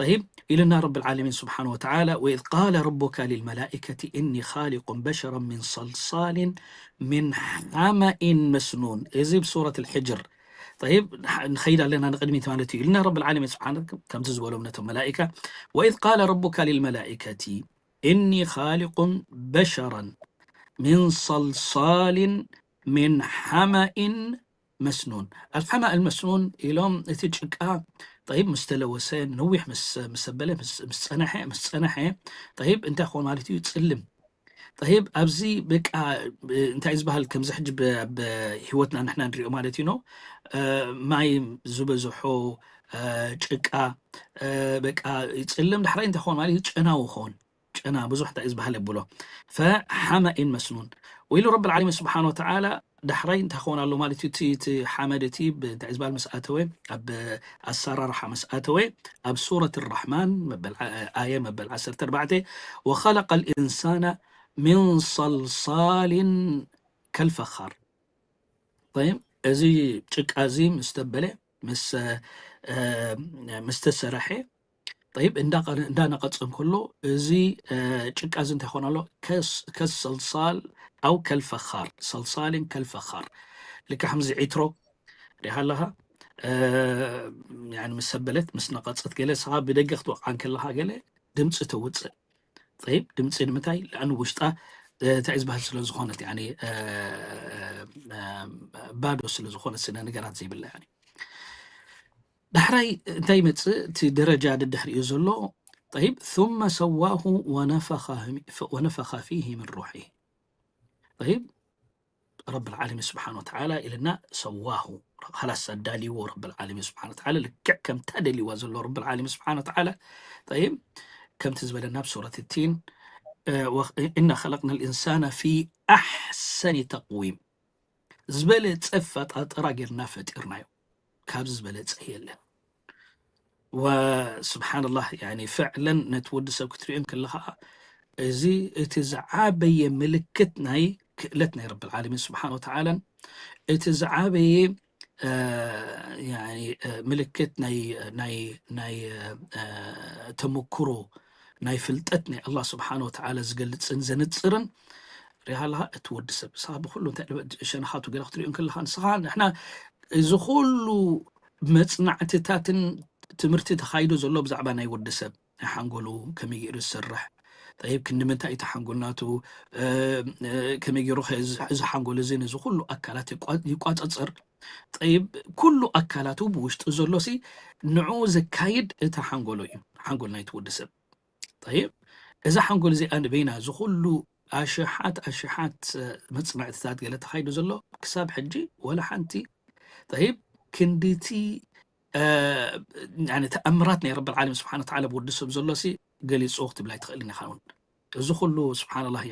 ጠይብ፣ ኢልና ረብል ዓለሚን ስብሓነ ወተዓላ፣ "ወኢዝ ቃለ ረቡካ ሊልመላኢከቲ እኒ ኻሊቁን በሸረን ሚን ሰልሳሊን ሚን ሓማኢን መስኑን". እዚ ብሱረት ልሕጅር። ጠይብ፣ ንኸይድ ኣለና ንቕድሚት ማለት እዩ። ኢልና ረብል ዓለሚን ስብሓነ ከምዚ ዝበሎም ነቶም መላኢካ፣ "ወኢዝ ቃለ ረቡካ ሊልመላኢከቲ እኒ ኻሊቁን በሸረን ሚን ሰልሳሊን ሚን ሓማኢን መስኑን". ኣልሓማ ኣልመስኑን ኢሎም፣ እቲ ጭቃ፣ ጠይብ፣ ምስ ተለወሰ፣ ነዊሕ ምስ፣ ምስ ኣበለ፣ ምስ፣ ምስ ጸነሐ፣ ምስ ጸነሐ፣ ጠይብ፣ እንታይ ክኾን ማለት እዩ? ጽልም። ጠይብ፣ ኣብዚ በቃ፣ እንታይ ዝበሃል፣ ከምዚ ሕጂ ብ-፣ ኣብ ህይወትና ንሕና ንሪኦ ማለት እዩ፣ ኖ? እ፣ ማይ ዝበዝሖ፣ እ፣ ጭቃ፣ እ፣ በቃ ይጽልም። ዳሕራይ እንታይ ክኾን ማለት እዩ? ጨናዊ ክኾን። ጨና ብዙሕ እንታይ እዩ ዝበሃል የብሎ። ፈሓማኢን መስኑን። ወኢሉ ረብል ዓለሚን ስብሓነ ወተዓላ ዳሕራይ እንታይ ክኾን ኣሎ ማለት እዩ? እቲ፣ እቲ ሓመድ እቲ ብ-፣ እንታይ እዩ ዝበሃል ምስ ኣተወ፣ ኣብ ኣሰራርሓ ምስ ኣተወ፣ ኣብ ሱረት ራሕማን መበል ዓ-፣ ኣየ መበል ዓሰርተ ኣርባዕተ፣ "ወኸለቀ ልኢንሳና ሚን ሰልሳሊን ከልፈኻር". ጠይብ፣ እዚ ጭቃ እዚ ምስ ተበለ፣ ምስ፣ እ፣ ምስ ተሰረሐ፣ ጠይብ፣ እንዳ-፣ እንዳነቐጸ እንከሎ፣ እዚ፣ እ፣ ጭቃ እዚ እንታይ ይኾን ኣሎ? ከስ-፣ ከሰልሳል ኣው ከልፈኻር፣ ሰልሳልን ከልፈኻር። ልክዕ ከምዚ ዒትሮ ሪኢኻ ኣለኻ? እ፣ ያኒ ምስ ሰበለት፣ ምስ ነቐጸት፣ ገለ ንስኻ ብደገ ክትወቕዓ እንከለኻ፣ ገለ ድምጺ ተውጽእ። ጠይብ ድምፂ ንምታይ? ለኣን ውሽጣ እንታይ ዝበሃል ስለ ዝኾነት፣ ባዶ ስለ ዝኾነት፣ ስነ ነገራት ዘይብላ። ዳሕራይ እንታይ ይመፅእ? እቲ ደረጃ ደድሕሪኡ ዘሎ። ጠይብ ثم سواه ونفخ فيه من روحه። ጠይብ ረብ ልዓለሚን ስብሓን ወተዓላ ኢልና ሰዋሁ፣ ላስ ኣዳልይዎ ረብ ልዓለሚን ስብሓን ወተዓላ ልክዕ ከምታ ደልይዋ ዘሎ ረብ ልዓለሚን ስብሓን ወተዓላ። ጠይብ ከምቲ ዝበለና ኣብ ሱረት ቲን፣ እና ኸለቅና ልኢንሳና ፊ ኣሕሰኒ ተቅዊም፣ ዝበለፀ ኣፈጣጥራ ጌርና ፈጢርናዮ። ካብዚ ዝበለፀ የለን። ወስብሓንላህ፣ ፍዕለን ነቲ ወዲ ሰብ ክትሪኦ እንከለኻ፣ እዚ እቲ ዝዓበየ ምልክት ናይ ክእለት ናይ ረብ ልዓለሚን ስብሓን ወተዓላን፣ እቲ ዝዓበየ ምልክት ናይ ተመክሮ ናይ ፍልጠት ናይ ኣላህ ስብሓን ወተዓላ ዝገልፅን ዘንፅርን ሪሃ ኣለኻ። እቲ ወዲ ሰብ ንስኻ ብኩሉ እንታይ ሸነኻቱ ገለ ክትሪኦ እንከለኻ፣ ንስኻ ንሕና እዚ ኩሉ መፅናዕትታትን ትምህርቲ ተኻይዱ ዘሎ ብዛዕባ ናይ ወዲ ሰብ፣ ናይ ሓንጎሉ ከመይ ገይሩ ዝሰርሕ፣ ጠይብ ክንዲ ምንታይ እቲ ሓንጎል ናቱ፣ ከመይ ገይሩ እዚ ሓንጎል እዚ ነዚ ኩሉ ኣካላት ይቋፀፀር። ጠይብ ኩሉ ኣካላቱ ብውሽጡ ዘሎ ሲ ንዑ ዘካይድ እቲ ሓንጎሎ እዩ፣ ሓንጎል ናይቲ ወዲ ሰብ። ጠይብ እዛ ሓንጎል እዚኣ ንበይና እዚ ኩሉ ኣሽሓት ኣሽሓት መፅናዕትታት ገለ ተኻይዱ ዘሎ ክሳብ ሕጂ ወላ ሓንቲ፣ ጠይብ ክንድቲ ተኣምራት ናይ ረብ ልዓለሚን ስብሓን ወተዓላ ብወዲ ሰብ ዘሎ ሲ ገሊፁ ክትብላ ኣይትኽእልን ኢኻ እውን። እዚ ኩሉ ስብሓንላህ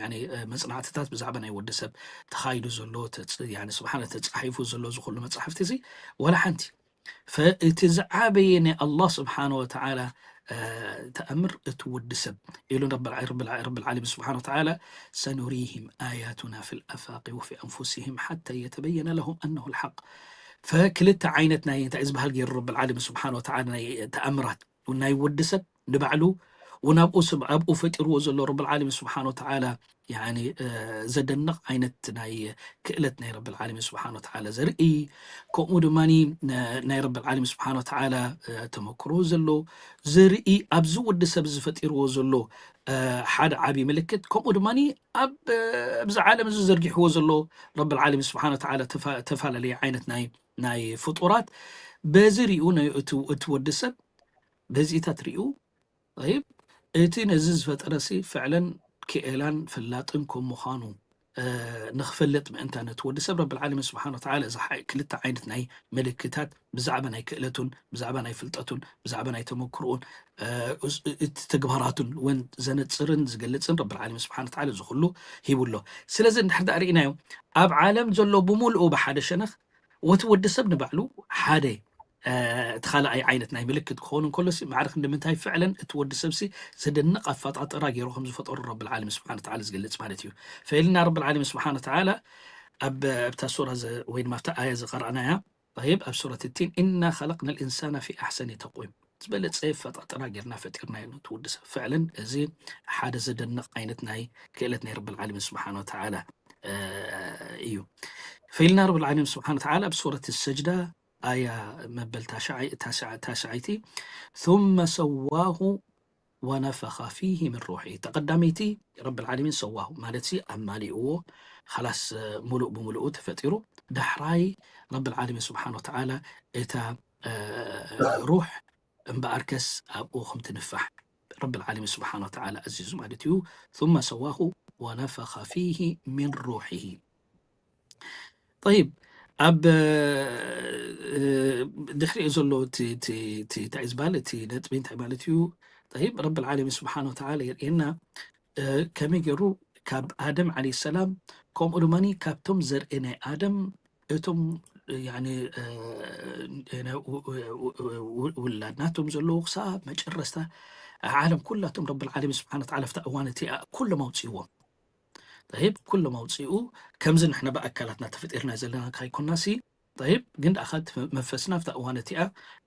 መፅናዕትታት ብዛዕባ ናይ ወዲ ሰብ ተኻይዱ ዘሎ፣ ስብሓን ተፃሒፉ ዘሎ እዚ ኩሉ መፅሓፍቲ ሲ ወላ ሓንቲ። ፈእቲ ዝዓበየ ናይ ኣላህ ስብሓን ወተዓላ ተኣምር እቲ ወዲ ሰብ ኢሉ ረብ ልዓለሚን ስብሓን ወተዓላ፣ ሰኑሪህም ኣያቱና ፊ ልኣፋቂ ወፊ ኣንፉሲህም ሓታ የተበየነ ለሁም ኣነሁ ልሓቅ። ፈክልተ ዓይነት ናይ እንታይ ዝበሃል ገይሩ ረብ ልዓለሚን ስብሓን ወተዓላ ናይ ተኣምራት ናይ ወዲ ሰብ ንባዕሉ እውን ኣብኡ ሰብ ኣብኡ ፈጢርዎ ዘሎ ረብ ልዓለሚን ስብሓን ወተዓላ ዘደንቕ ዓይነት ናይ ክእለት ናይ ረብ ልዓለሚን ስብሓን ወተዓላ ዘርኢ፣ ከምኡ ድማ ናይ ረብ ልዓለሚን ስብሓን ወተዓላ ተመክሮ ዘሎ ዘርኢ፣ ኣብዚ ወዲ ሰብ ዝፈጢርዎ ዘሎ ሓደ ዓብዪ ምልክት፣ ከምኡ ድማ ኣብዚ ዓለም እዚ ዘርጊሕዎ ዘሎ ረብ ልዓለሚን ስብሓን ወተዓላ ተፈላለየ ዓይነት ናይ ናይ ፍጡራት በዚ ሪኡ እቲ ወዲ ሰብ በዚኢታት ሪኡ፣ ጠይብ እቲ ነዚ ዝፈጠረ ሲ ፍዕለን ክኤላን ፈላጥን ከም ምዃኑ ንክፈልጥ ምእንታ ነቲ ወዲ ሰብ ረብ ልዓለሚን ስብሓን ወተዓላ እዚ ክልተ ዓይነት ናይ ምልክታት ብዛዕባ ናይ ክእለቱን ብዛዕባ ናይ ፍልጠቱን ብዛዕባ ናይ ተመክርኡን እቲ ተግባራቱን እውን ዘነፅርን ዝገልፅን ረብ ልዓለሚን ስብሓን ወተዓላ እዚ ኩሉ ሂቡ ኣሎ። ስለዚ እንድሕር ዳኣ ርኢናዮ ኣብ ዓለም ዘሎ ብምልኡ ብሓደ ሸነኽ ወቲ ወዲ ሰብ ንባዕሉ ሓደ እቲ ካልኣይ ዓይነት ናይ ምልክት ክኸውን እንከሎ ሲ ማዕረ ክንዲ ምንታይ ፍዕለን እቲ ወዲ ሰብ ሲ ዘደንቕ ኣፈጣጥራ ገይሩ ከም ዝፈጠሩ ረብ ልዓለሚን ስብሓን ወተዓላ ዝገልፅ ማለት እዩ። ፈኢልና ረብ ልዓለሚን ስብሓን ወተዓላ ኣብ ኣብታ ሱራ ወይ ድማ ኣብታ ኣያ ዝቐረእናያ፣ ጠይብ ኣብ ሱረት ቲን እና ኸለቅና ልኢንሳና ፊ ኣሕሰኒ ተቅዊም፣ ዝበለፀ ኣፈጣጥራ ጌርና ፈጢርናዮ ነቲ ወዲ ሰብ። ፍዕለን እዚ ሓደ ዘደንቕ ዓይነት ናይ ክእለት ናይ ረብ ልዓለሚን ስብሓን ወተዓላ እዩ። ፈኢልና ረብ ልዓለሚን ስብሓን ወተዓላ ኣብ ሱረት ሰጅዳ ኣያ መበል ታሽዓይቲ ثم سواه ونفخ فيه من روحه። ተቐዳመይቲ ረብ ልዓለሚን ሰዋሁ ማለት ሲ ኣማሊእዎ፣ ኸላስ ሙሉእ ብምሉኡ ተፈጢሩ። ዳሕራይ ረብ ልዓለሚን ስብሓን ወተዓላ እታ ሩሕ እምበኣርከስ ኣብኡ ከም ትንፋሕ ረብ ልዓለሚን ስብሓን ወተዓላ ኣዚዙ ማለት እዩ። ثم سواه ونفخ فيه من روحه። ጠይብ ኣብ ድሕሪኡ ዘሎ እንታይ ዝበሃል እቲ ነጥቢ እንታይ ማለት እዩ? ጠይብ ረብ ልዓለሚን ስብሓን ወተዓላ የርእየና ከመይ ገይሩ ካብ ኣደም ዓለይሂ ሰላም ከምኡ ድማ ካብቶም ዘርኢ ናይ ኣደም እቶም ውላድ ናቶም ዘለዉ ክሳብ መጨረስታ ዓለም ኩላቶም ረብ ልዓለሚን ስብሓን ወተዓላ ኣብታ እዋን እቲኣ ኩሎም ኣውፅእዎም። ጠይብ ኩሎም ኣውፅኡ። ከምዚ ንሕና ብኣካላትና ተፈጢርና ዘለና ካይኮናሲ፣ ጠይብ ግን ደኣ እቲ መንፈስና ኣብታ እዋን እቲኣ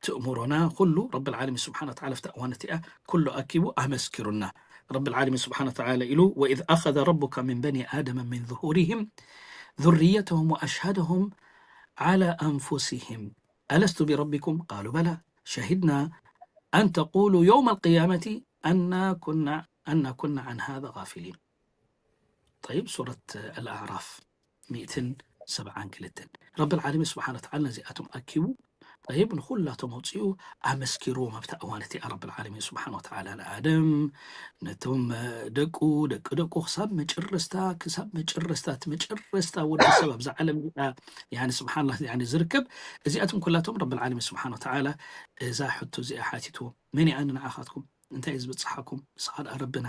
ትእምሮና ኩሉ ረብ ልዓለሚን ስብሓን ወተዓላ ኣብታ እዋን እቲኣ ኩሉ ኣኪቡ ኣመስኪሩና። ረብ ልዓለሚን ስብሓን ወተዓላ ኢሉ وإذ أخذ ربك من بني آدم من ظهورهم ذريتهم وأشهدهم على أنفسهم ألست بربكم قالوا بلى شهدنا أن تقولوا يوم القيامة أنا كنا أنا كنا عن هذا غافلين። طيب، ሱረት ኣልኣዕራፍ ሚእትን ሰብዓን ክልተን። ረብል ዓለሚን ስብሓነ ወተዓላ ነዚኣቶም ኣኪቡ፣ ጠይብ፣ ንኹላቶም ኣውፂኡ ኣመስኪርዎም ኣብታ እዋን እቲኣ። ረብል ዓለሚን ስብሓነ ወተዓላ ንኣደም፣ ነቶም ደቁ፣ ደቂ ደቁ፣ ክሳብ መጨረስታ፣ ክሳብ መጨረስታ፣ እቲ መጨረስታ ወዲ ሰብ ኣብዛ ዓለም እዚኣ፣ ያኒ፣ ስብሓንላ፣ ያኒ፣ ዝርከብ፣ እዚኣቶም ኩላቶም ረብል ዓለሚን ስብሓነ ወተዓላ እዛ ሕቶ እዚኣ ሓቲትዎም። መን እያ ንዓኻትኩም? እንታይ እዩ ዝበፅሓኩም? ንስኻ ደኣ ረብና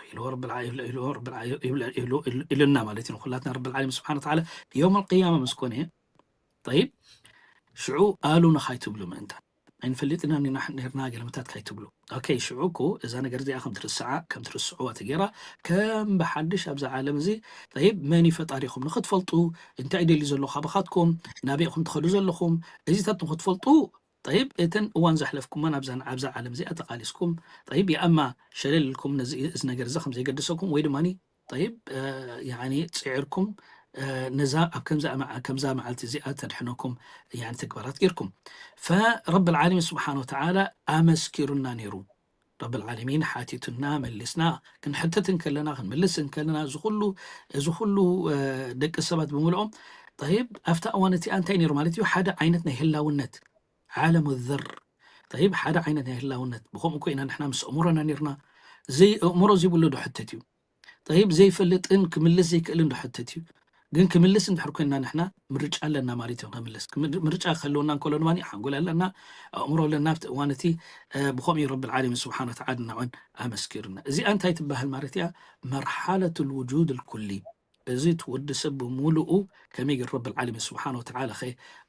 ኢልዎ ረብል ዓ-፣ ኢልዎ ረብል ዓ-፣ ይብለ-፣ ይብለ-፣ ይብሉ-፣ ኢሉ-፣ ኢሉና ማለት እዩ። ንኹላትና ረብል ዓለሚን ስብሓነ ወተዓላ የውመል ቅያማ ምስ ኮነ፣ ጠይብ፣ ሽዑ ኣሉ ንኻይትብሉ ምእንታን፣ ኣይንፈልጥን ኢና ኒና-፣ ኔርና ገለመታት ካይትብሉ። ኦኬ፣ ሽዑ እኮ እዛ ነገር እዚኣ ከም ትርስዓ፣ ከም ትርስዕዋ ተገይራ፣ ከም ብሓድሽ ኣብዛ ዓለም እዚ፣ ጠይብ፣ መን እዩ ፈጣሪኹም ንኽትፈልጡ፣ እንታይ እዩ ደልዩ ዘሎ ካባኻትኩም፣ ናበይ ኢኹም ትኸዱ ዘለኹም፣ እዚታት ንኽትፈልጡ፣ ጠይብ፣ እተን እዋን ዘሕለፍኩመን ኣብዛ፣ ኣብዛ ዓለም እዚኣ ተቓሊስኩም፣ ጠይብ፣ የኣማ ሸለል ኢልኩም ነዚ፣ እዚ ነገር እዚ ከም ዘይገድሰኩም ወይ ድማ፣ ጠይብ፣ እ፣ ያኒ፣ ጽዒርኩም፣ እ፣ ነዛ፣ ኣብ ከምዛ መዓ-፣ ከምዛ መዓልቲ እዚኣ ተድሕነኩም፣ ያኒ፣ ተግባራት ጌርኩም። ፈረብል ዓለሚን ስብሓነ ወተዓላ ኣመስኪሩና ነይሩ። ረብል ዓለሚን ሓቲቱና፣ መሊስና፣ ክንሕተት እንከለና፣ ክንምልስ እንከለና፣ እዚ ኩሉ፣ እዚ ኩሉ፣ እ፣ ደቂ ሰባት ብምልኦም፣ ጠይብ፣ ኣብታ እዋን እቲኣ እንታይ ነይሩ ማለት እዩ? ሓደ ዓይነት ናይ ህላውነት፣ ዓለሙ ዘር፣ ጠይብ፣ ሓደ ዓይነት ናይ ህላውነት። ብኸምኡ እኮ ኢና ንሕና ምስ ኣእምሮና ነይርና። ዘይ-፣ ኣእምሮ ዘይብሉ ዶ ሕተት እዩ? ጠይብ፣ ዘይፈልጥን ክምልስ ዘይክእልን ዶ ሕተት እዩ? ግን ክምልስ እንድሕር ኮይንና ንሕና ምርጫ ኣለና ማለት እዩ። ክምልስ፣ ክም-፣ ምርጫ ክህልወና እንከሎ ድማ ሓንጎል ኣለና፣ ኣእምሮ ኣለና። ኣብቲ እዋን እቲ፣ እ፣ ብኸምኡ እዩ ረብል ዓለሚን ስብሓነ ወተዓላ ንዕን ኣመስኪሩና። እዚኣ እንታይ ትበሃል ማለት እያ? መርሓለት ልውጁድ ልኩሊ። እዚ እቲ ወዲ ሰብ ብምሉኡ ከመይ ገይሩ ረብል ዓለሚን ስብሓነ ወተዓላ ኸ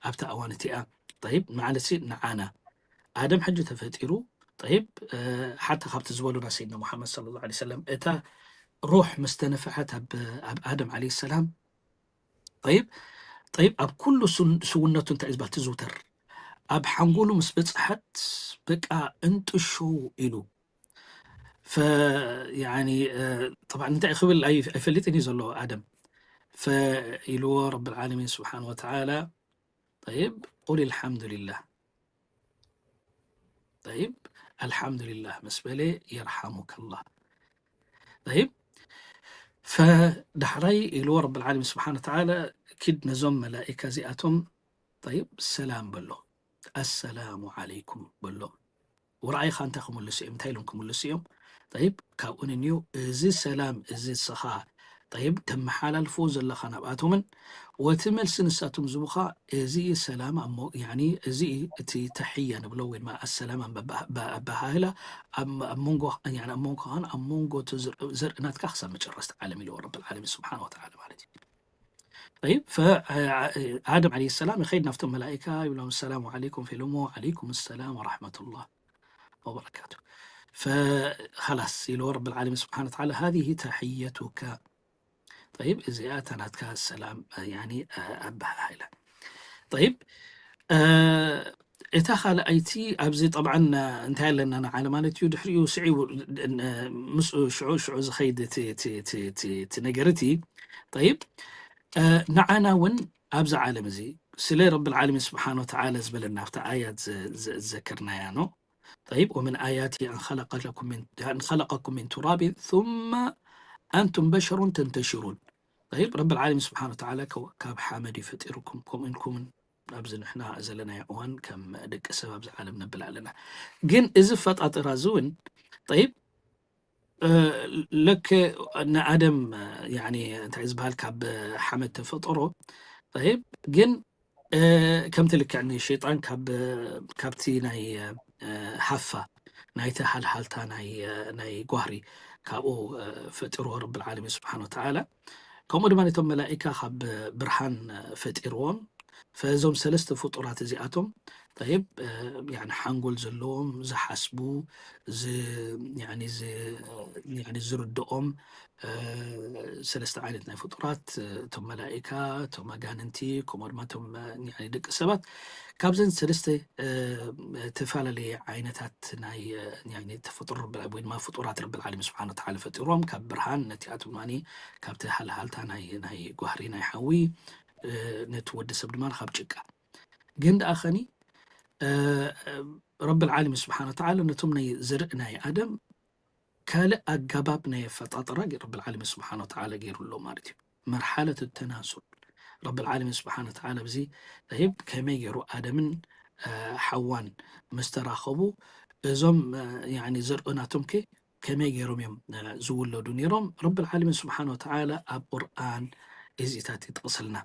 ኣብታ እዋን እቲኣ፣ ጠይብ፣ ማለት ሲ ንዓና ኣደም ሕጂ ተፈጢሩ፣ ጠይብ፣ እ፣ ሓታ ካብቲ ዝበሉና ሰይድና ሙሓመድ ሰለላሁ ዐለይሂ ወሰለም፣ እታ ሩሕ ምስ ተነፍሐት ኣብ፣ ኣብ ኣደም ዐለይሂ ሰላም፣ ጠይብ፣ ጠይብ፣ ኣብ ኩሉ ሱን-፣ ስውነቱ እንታይ እዩ ዝበሃል ትዝውተር? ኣብ ሓንጎሉ ምስ በጽሐት፣ በቃ፣ እንጥሹ ኢሉ። ፈ-፣ ያኒ፣ እ፣ ጠብዓን እንታይ ክብል ኣይ-፣ ኣይፈልጥን እዩ ዘሎ ኣደም። ፈ-፣ ኢልዎ ረብል ዓለሚን ስብሓነ ወተዓላ፣ ጠይብ፣ ቁል ኣልሓምዱሊላህ። ጠይብ፣ ኣልሓምዱሊላህ ምስ በለ፣ የርሓሙከላህ። ጠይብ፣ ፈዳሕራይ ኢልዎ ረብል ዓለሚን ስብሓነ ወተዓላ፣ ኪድ ነዞም መላኢካ እዚኣቶም፣ ጠይብ፣ ሰላም በሎ። ኣሰላሙ ዓለይኩም በሎ። ወረኣይኻ እንታይ ክምልሱ እዮም? እንታይ ኢሎም ክምልሱ እዮም? ጠይብ፣ ካብኡ ንንዩ፣ እዚ ሰላም፣ እዚ ንስኻ፣ ጠይብ፣ ተመሓላልፎ ዘለኻ ናብኣቶምን፣ ወቲ መልሲ ንሳቶም ዝቡኻ፣ እዚ ሰላም፣ ኣሞ-፣ ያኒ፣ እዚ እቲ ተሕያ ንብሎ፣ ወይ ድማ ኣሰላም ኣበ-፣ ኣበ-፣ ኣበሃህላ፣ ኣብ፣ ኣብ መንጎ፣ ያኒ፣ ኣብ መንጎኻን ኣብ መንጎ እቲ ዘር-፣ ዘርእናትካ ክሳብ መጨረስቲ ዓለም ኢልዎ ረብል ዓለሚን ስብሓነ ወተዓላ ማለት እዩ። ጠይብ፣ ፈ-፣ ኣደም ዓለይሂ ሰላም ይኸይድ ናብቶም መላኢካ፣ ይብሎም፣ "ሰላሙ ዓለይኩም" ፊልሞ፣ "ዓለይኩም ሰላም ወራሕመቱላህ ወበረካቱ." ፈ-፣ ኸላስ፣ ኢልዎ ረብል ዓለሚን ስብሓነ ወተዓላ፣ "ሃዚህ ተሕየቱከ." ጠይብ፣ እዚኣ እታ ናትካ ሰላም፣ ያኒ፣ ኣበሃህላ። ጠይብ፣ እ፣ እታ ካልኣይቲ ኣብዚ ጠብዓን እንታይ ኣለና ንዓለ ማለት እዩ፣ ድሕሪኡ ስዒቡ፣ እ፣ ምስኡ ሽዑ፣ ሽዑ ዝኸይድ እቲ፣ እቲ፣ እቲ፣ እቲ፣ እቲ ነገር እቲ፣ ጠይብ፣ እ፣ ንዓና እውን ኣብዚ ዓለም እዚ ስለ ረብል ዓለሚን ስብሓነ ወተዓላ ዝበለና ኣብቲ ኣያት ዘ-፣ ዘ-፣ ዘከርናያ ነው። ጠይብ፣ "ወምን ኣያቲ ኣን ኸለቀ ለኩም ምን፣ ኣን ኸለቀኩም ምን ቱራቢን ثم ኣንቱም በሸሩን ተንተሽሩን።" ጠይብ፣ ረብል ዓለሚን ስብሓነ ወተዓላ ከ-፣ ካብ ሓመድ እዩ ፈጢሩኩም፣ ከምኡ ኢልኩምን ኣብዚ ንሕና ዘለናዮ እዋን ከም ደቂ ሰብ ኣብዚ ዓለም ነብል ኣለና። ግን እዚ ፈጣጥራ እዚ እውን፣ ጠይብ፣ እ፣ ለከ ንኣደም፣ ያኒ፣ እንታይ ዝበሃል፣ ካብ ሓመድ ተፈጠሮ። ጠይብ፣ ግን፣ እ፣ ከምቲ ልክዕ ንሸይጣን ካብ፣ ካብቲ ናይ፣ እ፣ ሃፋ፣ ናይቲ ሃልሃልታ ናይ፣ ናይ ጓህሪ ካብኡ፣ እ፣ ፈጢርዎ ረብል ዓለሚን ስብሓነ ወተዓላ። ከምኡ ድማ ነቶም መላኢካ ካብ ብርሃን ፈጢርዎም። ፈዞም ሰለስተ ፍጡራት እዚኣቶም፣ ጠይብ፣ እ፣ ያኒ ሓንጎል ዘለዎም፣ ዝሓስቡ፣ ዝ-፣ ያኒ ዝ-፣ ያኒ ዝርድኦም፣ እ፣ ሰለስተ ዓይነት ናይ ፍጡራት፣ እ፣ እቶም መላኢካ፣ እቶም ኣጋንንቲ፣ ከምኡ ድማ እቶም፣ እ፣ ያኒ ደቂ ሰባት፣ ካብዘን ሰለስተ፣ እ፣ እተፈላለየ ዓይነታት ናይ፣ እ፣ ያኒ ተፈጥሮ ረብል፣ ወይ ድማ ፍጡራት ረብል ዓለሚን ስብሓነ ወተዓላ ፈጢሮም፣ ካብ ብርሃን፣ ነቲኣቶም ድማ ካብቲ ሃልሃልታ ናይ፣ ናይ ጓህሪ ናይ ሓዊ፣ እ፣ ነቲ ወዲ ሰብ ድማ ካብ ጭቃ። ግን ደኣ ኸኒ፣ እ፣ ረብል ዓለሚን ስብሓነ ወተዓላ ነቶም ናይ ዘርኢ ናይ ኣደም ካልእ ኣገባብ ናይ ኣፈጣጥራ ረብል ዓለሚን ስብሓን ወተዓላ ገይሩ ኣሎ ማለት እዩ። መርሓለት ተናሱል ረብል ዓለሚን ስብሓን ወተዓላ ብዚ፣ ጠይብ፣ ከመይ ገይሩ ኣደምን ሓዋን ምስ ተራኸቡ፣ እዞም ዘርእናቶም ከ ከመይ ገይሮም እዮም ዝውለዱ ነይሮም? ረብል ዓለሚን ስብሓን ወተዓላ ኣብ ቁርኣን እዚታት ይጥቕስልና።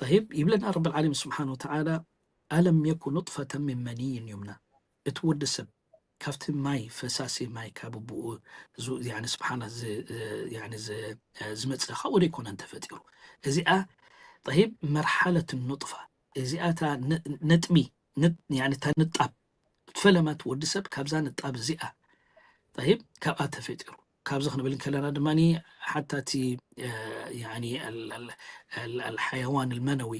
ጠይብ፣ ይብለና ረብል ዓለሚን ስብሓን ወተዓላ፣ ኣለም የኩ ኑጥፈተን ምን መኒይን ዩምና፣ እቲ ወዲ ሰብ ካብቲ ማይ፣ ፈሳሲ ማይ ካብ ብኡ ስብሓና ዝመፅእ ካብኡ ደይኮነን ተፈጢሩ። እዚኣ ጠይብ መርሓለት ኑጥፋ፣ እዚኣ እታ ነጥቢ፣ እታ ንጣብ፣ ፈለማ እቲ ወዲ ሰብ ካብዛ ንጣብ እዚኣ ጠይብ ካብኣ ተፈጢሩ። ካብዚ ክንብል እንከለና ድማ ሓታ እቲ ኣልሓያዋን ልመነዊ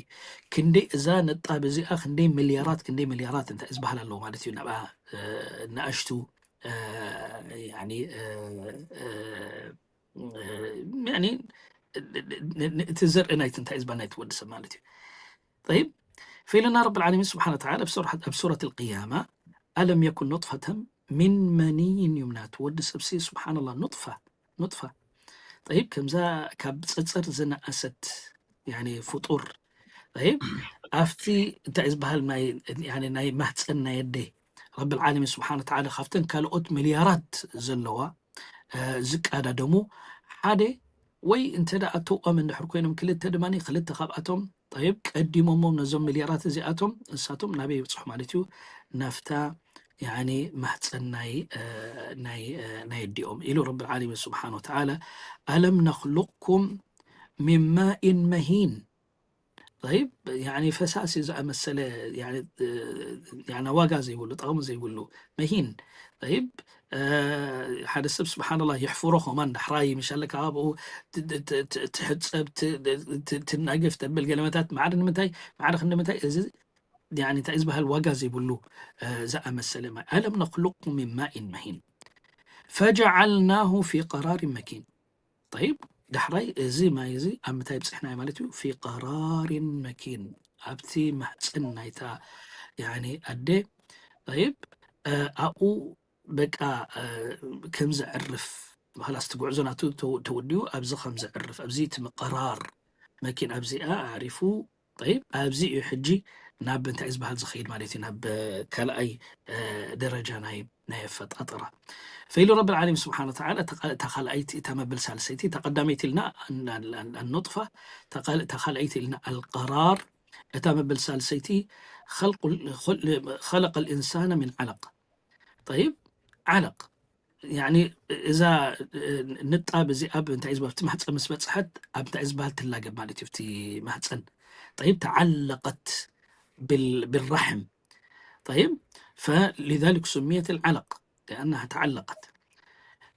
ክንደይ፣ እዛ ነጣብ እዚኣ ክንደይ ሚልያራት፣ ክንደይ ሚልያራት እንታይ ዝበሃል ኣለዎ ማለት እዩ። ናብኣ ንኣሽቱ እቲ ዘርኢ ናይቲ እንታይ ዝበሃል ናይቲ ወዲ ሰብ ማለት እዩ። ጠይብ፣ ፈኢሉና ረብል ዓለሚን ስብሓን ወተዓላ ኣብ ሱረት ልቅያማ፣ ኣለም የኩን ኑጥፈተን ሚን መኒይን ዩምና፣ እቲ ወዲ ሰብሲ ስብሓንላ ኑጥፋ፣ ኑጥፋ፣ ጠይብ፣ ከምዛ ካብ ፀፀር ዝነኣሰት ፍጡር፣ ጠይብ፣ ኣብቲ እንታይ ዝበሃል ናይ ማህፀን ናይ ኣደ ረብል ዓለሚን ስብሓን ወተዓላ ካብተን ካልኦት ሚልያራት ዘለዋ ዝቃዳደሙ ሓደ ወይ እንተ ደኣ ተውኣም እንድሕር ኮይኖም ክልተ ድማ ክልተ ካብኣቶም ጠይብ ቀዲሞሞም ነዞም ሚልያራት እዚኣቶም ንሳቶም ናበይ ይብፅሑ ማለት እዩ? ናፍታ ማህፀን ናይ ኣዲኦም ኢሉ ረብል ዓለሚን ስብሓን ወተዓላ። ኣለም ነኽሉቅኩም ሚን ማኢን መሂን፣ ጠይብ፣ ፈሳሲ ዝኣመሰለ ዋጋ ዘይብሉ፣ ጠቕሚ ዘይብሉ፣ መሂን፣ ጠይብ፣ ሓደ ሰብ ስብሓንላ ይሕፍሮ ከማን ዳሕራይ ምሻለ ካብኡ ትሕፀብ፣ ትናገፍ ተብል ገለመታት ማዕረ ንምንታይ፣ ማዕረ ክንዲ ምንታይ፣ እዚ እንታይ ዝበሃል ዋጋ ዘይብሉ ዝኣመሰለ ማይ። ኣለም ነኽሉቅኩም ሚን ማኢን መሂን ፈጀዓልናሁ ፊ ቀራሪን መኪን። ጠይብ፣ ዳሕራይ እዚ ማይ እዚ ኣብ ምንታይ ብፅሕናዮ ማለት እዩ? ፊ ቀራሪን መኪን፣ ኣብቲ ማህፀን ናይታ ኣደ፣ ጠይብ፣ ኣብኡ በቃ ከም ዘዕርፍ፣ ላስ እቲ ጉዕዞ ናቱ ተወዲኡ ኣብዚ ከም ዘዕርፍ፣ ኣብዚ እቲ ምቅራር መኪን ኣብዚኣ ኣዕሪፉ፣ ጠይብ፣ ኣብዚ እዩ ሕጂ ናብ እንታይ ዝበሃል ዝኸይድ ማለት እዩ፣ ናብ ካልኣይ ደረጃ ናይ ናይ ኣፈጣጥራ። ፈኢሉ ረብል ዓለሚን ስብሓን ወተዓላ እታ ካልኣይቲ፣ እታ መበል ሳልሰይቲ፣ እታ ቀዳመይቲ ኢልና ኣኑጥፋ፣ እታ ካልኣይቲ ኢልና ኣልቀራር፣ እታ መበል ሳልሰይቲ ኸለቀ ልኢንሳነ ሚን ዓለቅ። ጠይብ፣ ዓለቅ እዛ ንጣብ እዚኣ ኣብ እንታይ ዝበሃል፣ ኣብቲ ማህፀን ምስ በፅሐት ኣብ እንታይ ዝበሃል ትላገብ ማለት እዩ። ኣብቲ ማህፀን ጠይብ ተዓለቀት ብራሕም። ጠይብ፣ ፈሊዛሊክ ሱሚየት ልዓለቅ ሊኣናሃ ተዓለቀት።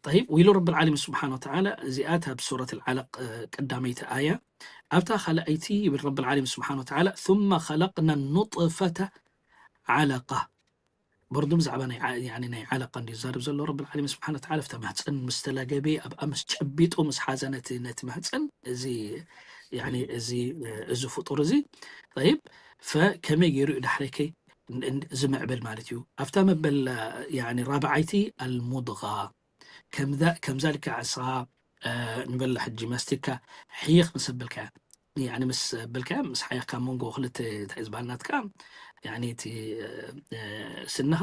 ጠይብ፣ ወኢሉ ረብል ዓለሚን ስብሓን ወተዓላ እዚኣ ኣብ ሱረት ልዓለቅ ቀዳመይቲ ኣያ፣ ኣብታ ካልኣይቲ ይብል ረብል ዓለሚን ስብሓን ወተዓላ ثم خلقنا النطفة علقة። በርዱ ብዛዕባ ናይ ዓለቃ እንዲ ዝዛርብ ዘሎ ረብል ዓለሚን ስብሓን ወተዓላ፣ ኣብታ ማህፀን ምስ ተላገበ፣ ኣብኣ ምስ ጨቢጡ ምስ ሓዘ ነቲ ማህፀን፣ እዚ እዚ ፍጡር እዚ፣ ጠይብ፣ ፈከመይ ገይሩ እዩ ዳሕረከ ዝምዕብል ማለት እዩ? ኣብታ መበል ራብዓይቲ ኣልሙድጋ፣ ከምዛ ልክዕ እስኻ ንበላ ሕጂ መስቲካ ሕይኽ ምስ ኣበልካያ፣ ምስ ኣበልካያ፣ ምስ ሓየኽካ መንጎ ክልተ እንታይ ዝበሃል ናትካ እቲ ስንኻ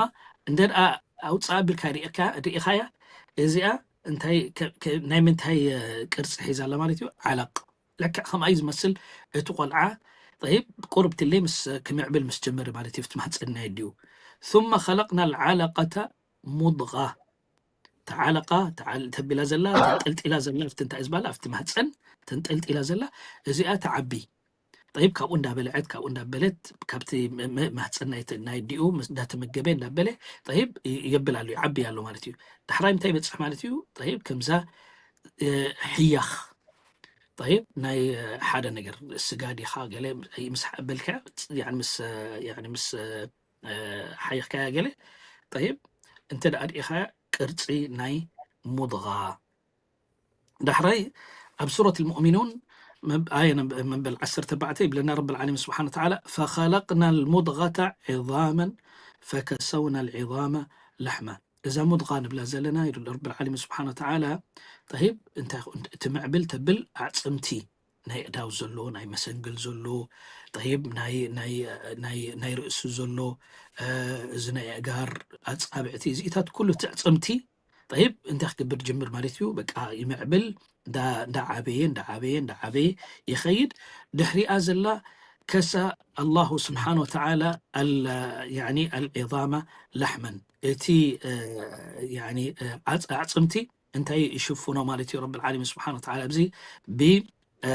እንደ ደኣ ኣውፅኣ ኣቢልካ ርኢኻያ፣ እዚኣ እንታይ ናይ ምንታይ ቅርፂ ሒዛ ኣላ ማለት እዩ? ዓለቅ። ልክዕ ከምኣ እዩ ዝመስል። እቲ ቆልዓ ጠይብ ቁርብ ትለይ ምስ ክምዕብል ምስ ጀመረ ማለት እዩ፣ ኣብቲ ማህፀን ናይ ኣዲኡ። ثم خلقنا العلقة مضغة። ተዓለቃ ተቢላ ዘላ ተንጠልጢላ ዘላ ኣብቲ እንታይ ዝበሃል ኣብቲ ማህፀን ተንጠልጢላ ዘላ እዚኣ ትዓቢ። ጠይብ ካብኡ እንዳበለዐት ካብኡ እንዳበለት ካብቲ ማህፀን ናይ ኣዲኡ እንዳተመገበ እንዳበለ ጠይብ ይብል ኣሎ ይዓቢ ኣሎ ማለት እዩ። ዳሕራይ እንታይ ይበፅሕ ማለት እዩ? ጠይብ ከምዛ ሕያኽ ጠይብ ናይ ሓደ ነገር ስጋ ዲኻ ገለ ምስ በልካ ምስ ሓይኽካያ ገለ ጠይብ እንተ ደኣ ርኢኻያ ቅርፂ ናይ ሙድጋ። ዳሕራይ ኣብ ሱረት ልሙእሚኑን ኣየ መንበል ዓሰርተ ኣርባዕተ ይብለና ረብል ዓለሚን ስብሓን ወተዓላ ፈኸለቅና ልሙድጋተ ዒዛመን ፈከሰውና ልዒዛመ ላሕማ። እዛ ሙድቃ ንብላ ዘለና ኢሉ ረብል ዓለሚን ስብሓን ወተዓላ። ጠይብ፣ እንታይ ይኹን እቲ ምዕብል ተብል ኣዕፅምቲ ናይ ኣእዳው ዘሎ፣ ናይ መሰንግል ዘሎ፣ ጠይብ፣ ናይ፣ ናይ፣ ናይ፣ ናይ ርእሲ ዘሎ፣ እ፣ እዚ ናይ ኣእጋር ኣፃብዕቲ፣ እዚኢታት ኩሉ እቲ ኣዕፅምቲ፣ ጠይብ፣ እንታይ ክገብር ጅምር ማለት እዩ? በቃ ይምዕብል፣ እንዳ፣ እንዳ ዓበየ፣ እንዳ ዓበየ፣ እንዳ ዓበየ ይኸይድ። ድሕሪኣ ዘላ ከሳ ኣላሁ ስብሓን ወተዓላ ኣል-፣ ያኒ ኣልዒዛማ ላሕመን፣ እቲ፣ እ፣ ያኒ፣ እ፣ ዓጽ-፣ ኣዕጽምቲ እንታይ ይሽፍኖ ማለት እዩ? ረብል ዓለሚን ስብሓን ወተዓላ ኣብዚ ብ-፣ እ፣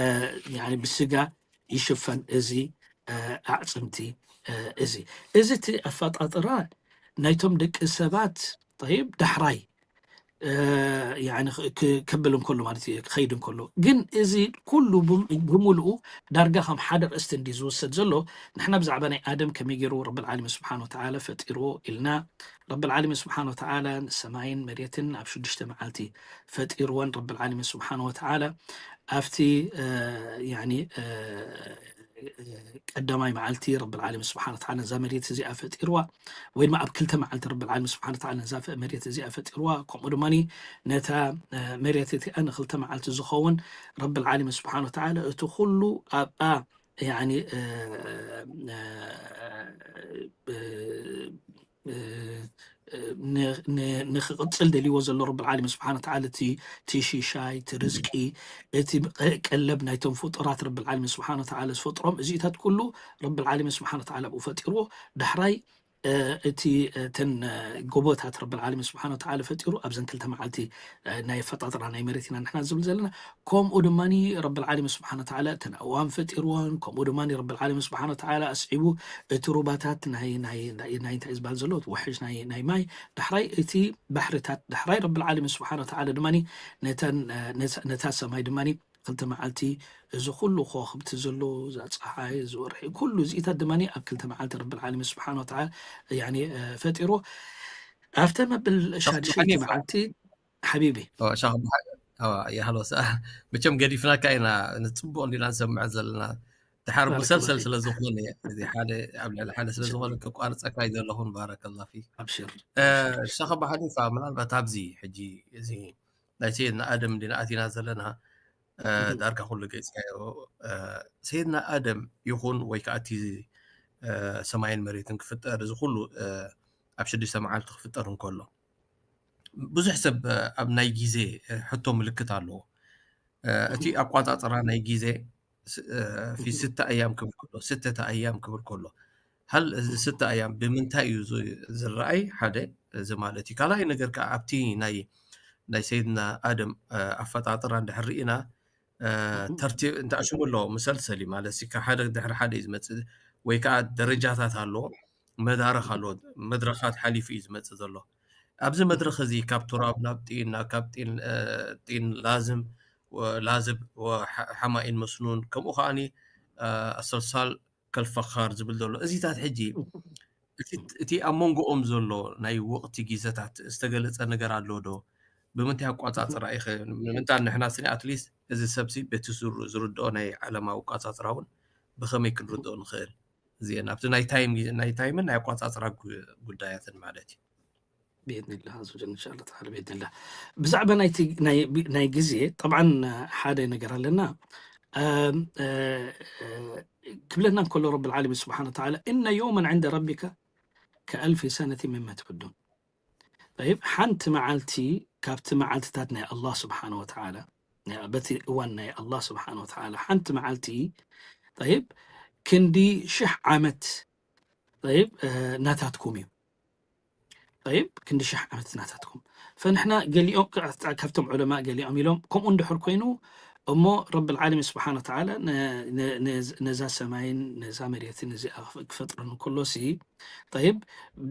ያኒ ብስጋ ይሽፈን እዚ፣ እ፣ ኣዕጽምቲ፣ እ፣ እዚ። እዚ እቲ ኣፈጣጥራ ናይቶም ደቂ ሰባት፣ ጠይብ፣ ዳሕራይ፣ እ፣ ያኒ ክ-፣ ክ-፣ ክብል እንከሎ ማለት እዩ፣ ክኸይድ እንከሎ። ግን እዚ ኩሉ ብም-፣ ብምልኡ ዳርጋ ከም ሓደ ርእስቲ እንዲ ዝውሰድ ዘሎ፣ ንሕና ብዛዕባ ናይ ኣደም ከመይ ገይሩ ረብል ዓለሚን ስብሓን ወተዓላ ፈጢርዎ ኢልና፣ ረብል ዓለሚን ስብሓን ወተዓላ ንሰማይን መሬትን ኣብ ሽዱሽተ መዓልቲ ፈጢርወን። ረብል ዓለሚን ስብሓን ወተዓላ ኣብቲ፣ እ፣ ያኒ፣ እ፣ እ፣ ቀዳማይ መዓልቲ ረብል ዓለሚን ስብሓን ወተዓላ ነዛ መሬት እዚኣ ፈጢርዋ፣ ወይ ድማ ኣብ ክልተ መዓልቲ ረብል ዓለሚን ስብሓን ወተዓላ ነዛ ፈ-፣ መሬት እዚኣ ፈጢርዋ። ከምኡ ድማ ነታ፣ እ፣ መሬት እቲኣ ንክልተ መዓልቲ ዝኸውን ረብል ዓለሚን ስብሓን ወተዓላ እቲ ኩሉ ኣብኣ፣ ያኒ፣ እ፣ እ፣ እ፣ እ፣ ን-፣ ን-፣ ንክቕጽል ደልይዎ ዘሎ ረብል ዓለሚን ስብሓን ወተዓላ እቲ፣ እቲ ሽሻይ፣ እቲ ርዝቂ፣ እቲ ቀ-፣ ቀለብ ናይቶም ፍጡራት ረብል ዓለሚን ስብሓን ወተዓላ ዝፈጥሮም እዚኢታት ኩሉ ረብል ዓለሚን ስብሓን ወተዓላ ኣብኡ ፈጢርዎ። ዳሕራይ፣ እ፣ እቲ፣ እ፣ እተን፣ እ፣ ጎቦታት ረብል ዓለሚን ስብሓን ወተዓላ ፈጢሩ ኣብዘን ክልተ መዓልቲ፣ እ፣ ናይ ኣፈጣጥራ ናይ መሬት ኢና ንሕና ዝብል ዘለና። ከምኡ ድማ ረብል ዓለሚን ስብሓን ወተዓላ እተን ኣእዋም ፈጢርወን። ከምኡ ድማ ረብል ዓለሚን ስብሓን ወተዓላ ኣስዒቡ እቲ ሩባታት ናይ፣ ናይ፣ ናይ፣ ናይ እንታይ ዝበሃል ዘሎ፣ እቲ ውሕጅ ናይ፣ ናይ ማይ፣ ዳሕራይ እቲ ባሕርታት፣ ዳሕራይ ረብል ዓለሚን ስብሓን ወተዓላ ድማ ነተን፣ እ፣ ነታ፣ ነታ ሰማይ ድማ ክልተ መዓልቲ እዚ ኩሉ ከዋኽብቲ ዘሎ፣ እዛ ፀሓይ፣ እዚ ወርሒ፣ ኩሉ እዚኢታት ድማ ኣብ ክልተ መዓልቲ ረብል ዓለሚን ስብሓን ወተዓላ፣ ያኒ፣ እ፣ ፈጢሩ። ኣብተ መብል ሻድሸይቲ መዓልቲ ሓቢቢ። ኦ፣ ሻኽ በሓ-፣ ኦ፣ ያ፣ ሃሎ፣ ሰ-፣ መቸም ገዲፍናካ ኢና፣ ንጽቡቕ እንዲና ንሰምዕ ዘለና። ድሓር ባረከላሁ ሙሰልሰል ፊክ። ስለ ዝኾነ፣ እዚ ሓደ ኣብ ልዕሊ ሓደ ስለ ዝኾነ፣ ከቋርጸካ እዩ ዘለኹን፣ ባረከላሁ ፊክ። ኣብሽር፣ እ፣ ኣብሽር። ሻኽ በሓ ሓሊፋ፣ ምናልባት ኣብዚ ሕጂ፣ እዚ ናይ ሰይድና ኣደም እንዲና ኣቲና ዘለና፣ እ፣ እህ። ዳርጋ ኩሉ ገይጽካዮ፣ እ፣ ሰይድና ኣደም ይኹን ወይ ከኣ እቲ፣ እ፣ ሰማይን መሬትን ክፍጠር፣ እዚ ኩሉ፣ እ፣ ኣብ ሽዱሽተ መዓልቲ ክፍጠር እንከሎ፣ ብዙሕ ሰብ፣ እ፣ ኣብ ናይ ግዜ፣ እ፣ ሕቶ ምልክት ኣለዎ። እ፣ እቲ እህ። ኣቋጻጽራ ናይ ግዜ ስ-፣ እ፣ ፊ እህ። ስተ ኣያም ክብል ከሎ፣ ስተተ ኣያም ክብል ከሎ፣ ሃል እዚ እህ። ስተ ኣያም ብምንታይ እዩ ዝ-፣ ዝረኣይ? ሓደ፣ እዚ ማለት እዩ። ካልኣይ ነገር ከኣ ኣብቲ ናይ፣ ናይ ሰይድና ኣደም፣ እ፣ ኣፈጣጥራ እንድሕር ርኢና፣ እ፣ እህ። ተርቲብ እንተ ኣሽሙ ኣለዎ፣ መሰልሰል እዩ ማለት እዩ። ካብ ሓደ ድሕሪ ሓደ እዩ ዝመጽእ፣ ወይ ከኣ ደረጃታት ኣለዎ፣ መዳርኽ ኣለዎ፣ መድረኻት ሓሊፉ እዩ ዝመጽእ ዘሎ። ኣብዚ መድረኽ እዚ ካብ ቱራብ ናብ ጢን፣ ናብ፣ ካብ ጢን፣ እ፣ ጢን ላዝም፣ ወ-፣ ላዝብ፣ ወ-፣ ሓ-፣ ሓማኢን መስኑን፣ ከምኡ ከኣኒ፣ እ፣ ኣሰልሳል ከልፈኻር ዝብል ዘሎ። እዚታት ሕጂ እቲ፣ እቲ ኣብ መንጎኦም ዘሎ ናይ ወቕቲ ግዜታት ዝተገለጸ ነገር ኣሎ ዶ? ብምንታይ ኣቋጻጽራ ኢኸ? ንምንታይ ንሕና ስኒ ኣትሊስት እዚ ሰብሲ በቲ ዝር-፣ ዝርድኦ ናይ ዓለማዊ ኣቋጻጽራ እውን ብኸመይ ክንርድኦ ንኽእል? እዚአን ኣብቲ ናይ ታይም ግዜ፣ ናይ ታይምን ናይ ኣቋጻጽራ ጉ-፣ ጉዳያትን ማለት እዩ። ብኢድኒላህ ኣዘወጀል፣ እንሻላ ተዓላ፣ ብኢድኒላህ። ብዛዕባ ናይቲ ናይ፣ ናይ ግዜ፣ ጠብዓን ሓደ ነገር ኣለና። ኣም፣ እ፣ እ፣ ክብለና እንከሎ ረብል ዓለሚን ስብሓነ ወተዓላ፣ "እነ የውመን ዕንደ ረቢከ ከአልፊ ሰነቲ ሚመ ተዑዱን።" ጠይብ፣ ሓንቲ መዓልቲ ካብቲ መዓልትታት ናይ ኣላህ ስብሓነ ወተዓላ፣ ናይ፣ በቲ እዋን ናይ ኣላህ ስብሓነ ወተዓላ፣ ሓንቲ መዓልቲ፣ ጠይብ፣ ክንዲ ሽሕ ዓመት፣ ጠይብ፣ እ፣ ናታትኩም እዩ። ጠይብ፣ ክንዲ ሽሕ ዓመት ናታትኩም። ፈንሕና ገሊኦም፣ ካ-፣ ካብቶም ዑለማ ገሊኦም ኢሎም፣ ከምኡ እንድሕር ኮይኑ፣ እሞ ረብል ዓለሚን ስብሓነ ወተዓላ ነ-፣ ነ-፣ ነ-፣ ነዛ ሰማይን ነዛ መሬትን እዚኣ ክፈ-፣ ክፈጥረን ከሎሲ፣ ጠይብ፣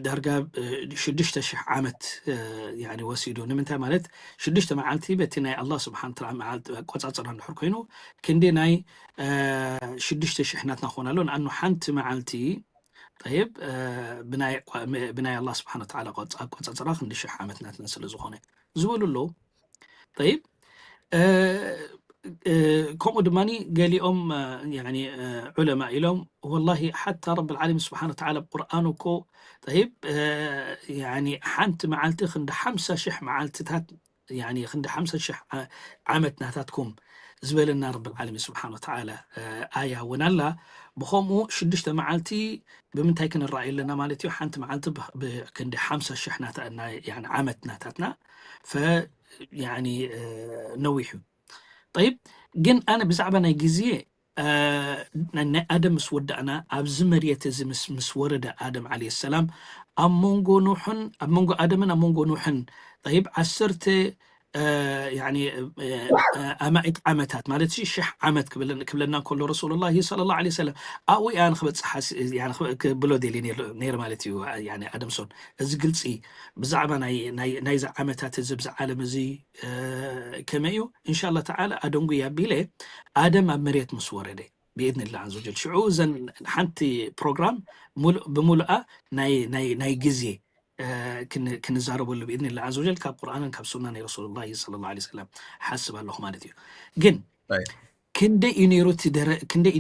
ዳርጋ፣ እ፣ ሽዱሽተ ሽሕ ዓመት፣ እ፣ ያኒ ወሲዱ። ንምንታይ ማለት፣ ሽዱሽተ መዓልቲ በቲ ናይ ኣላህ ስብሓነ ወተዓላ መዓልቲ ኣቆጻጽራ እንድሕር ኮይኑ፣ ክንዲ ናይ፣ እ፣ ሽዱሽተ ሽሕ ናትና ክኾን ኣሎ። ንኣኑ ሓንቲ መዓልቲ፣ ጠይብ፣ እ፣ ብናይ ቋ-፣ ም-፣ ብናይ ኣላህ ስብሓነ ወተዓላ ቆጻ-፣ ኣቆጻጽራ ክንዲ ሽሕ ዓመት ናትና ስለ ዝኾነ ዝበሉ ኣለዉ። ጠይብ፣ እ፣ ከምኡ ድማ ገሊኦም ዑለማ ኢሎም ወላሂ ሓታ ረብ ልዓለሚን ስብሓን ወተዓላ ብቁርኣኑ እኮ ጠይብ ሓንቲ መዓልቲ ክንዲ ሓምሳ ሽሕ መዓልትታት ክንዲ ሓምሳ ሽሕ ዓመት ናታትኩም ዝበለና ረብ ልዓለሚን ስብሓን ወተዓላ ኣያ እውን ኣላ። ብኸምኡ ሽዱሽተ መዓልቲ ብምንታይ ክንረኣዩ ኣለና ማለት እዩ? ሓንቲ መዓልቲ ክንዲ ሓምሳ ሽሕ ዓመት ናታትና ነዊሕ እዩ። ጠይብ ግን ኣነ ብዛዕባ ናይ ግዜ ናይ ኣደም ምስ ወዳእና ኣብዚ መርየት እዚ ምስ ወረደ ኣደም ዓለ ሰላም ኣብ መንጎ ኖሕን ኣብ መንጎ ኣደምን ኣብ መንጎ ኖሕን ጠይብ ዓሰርተ ኣማኢት ዓመታት ማለት ሽሕ ዓመት ክብለና ከሎ ረሱሉላ ለ ላ ሰለም ኣብኡ እያ ንክበፅሓ ክብሎ ደልየ ነይረ ማለት እዩ። ኣደምሶን እዚ ግልፂ ብዛዕባ ናይዚ ዓመታት እዚ ብዚ ዓለም እዚ ከመይ እዩ እንሻላ ተዓላ ኣደንጉ ኣቢለ ኣደም ኣብ መሬት ምስ ወረደ ብኢድንላ ዘወጀል ሽዑ እዘን ሓንቲ ፕሮግራም ብሙሉኣ ናይ ግዜ ክንዛረበሉ ብኢድንላ ዘወጀል ካብ ቁርኣንን ካብ ሱና ናይ ረሱሉላ ለ ላ ሰለም ሓስብ ኣለኹ ማለት እዩ። ግን ክንደይ እዩ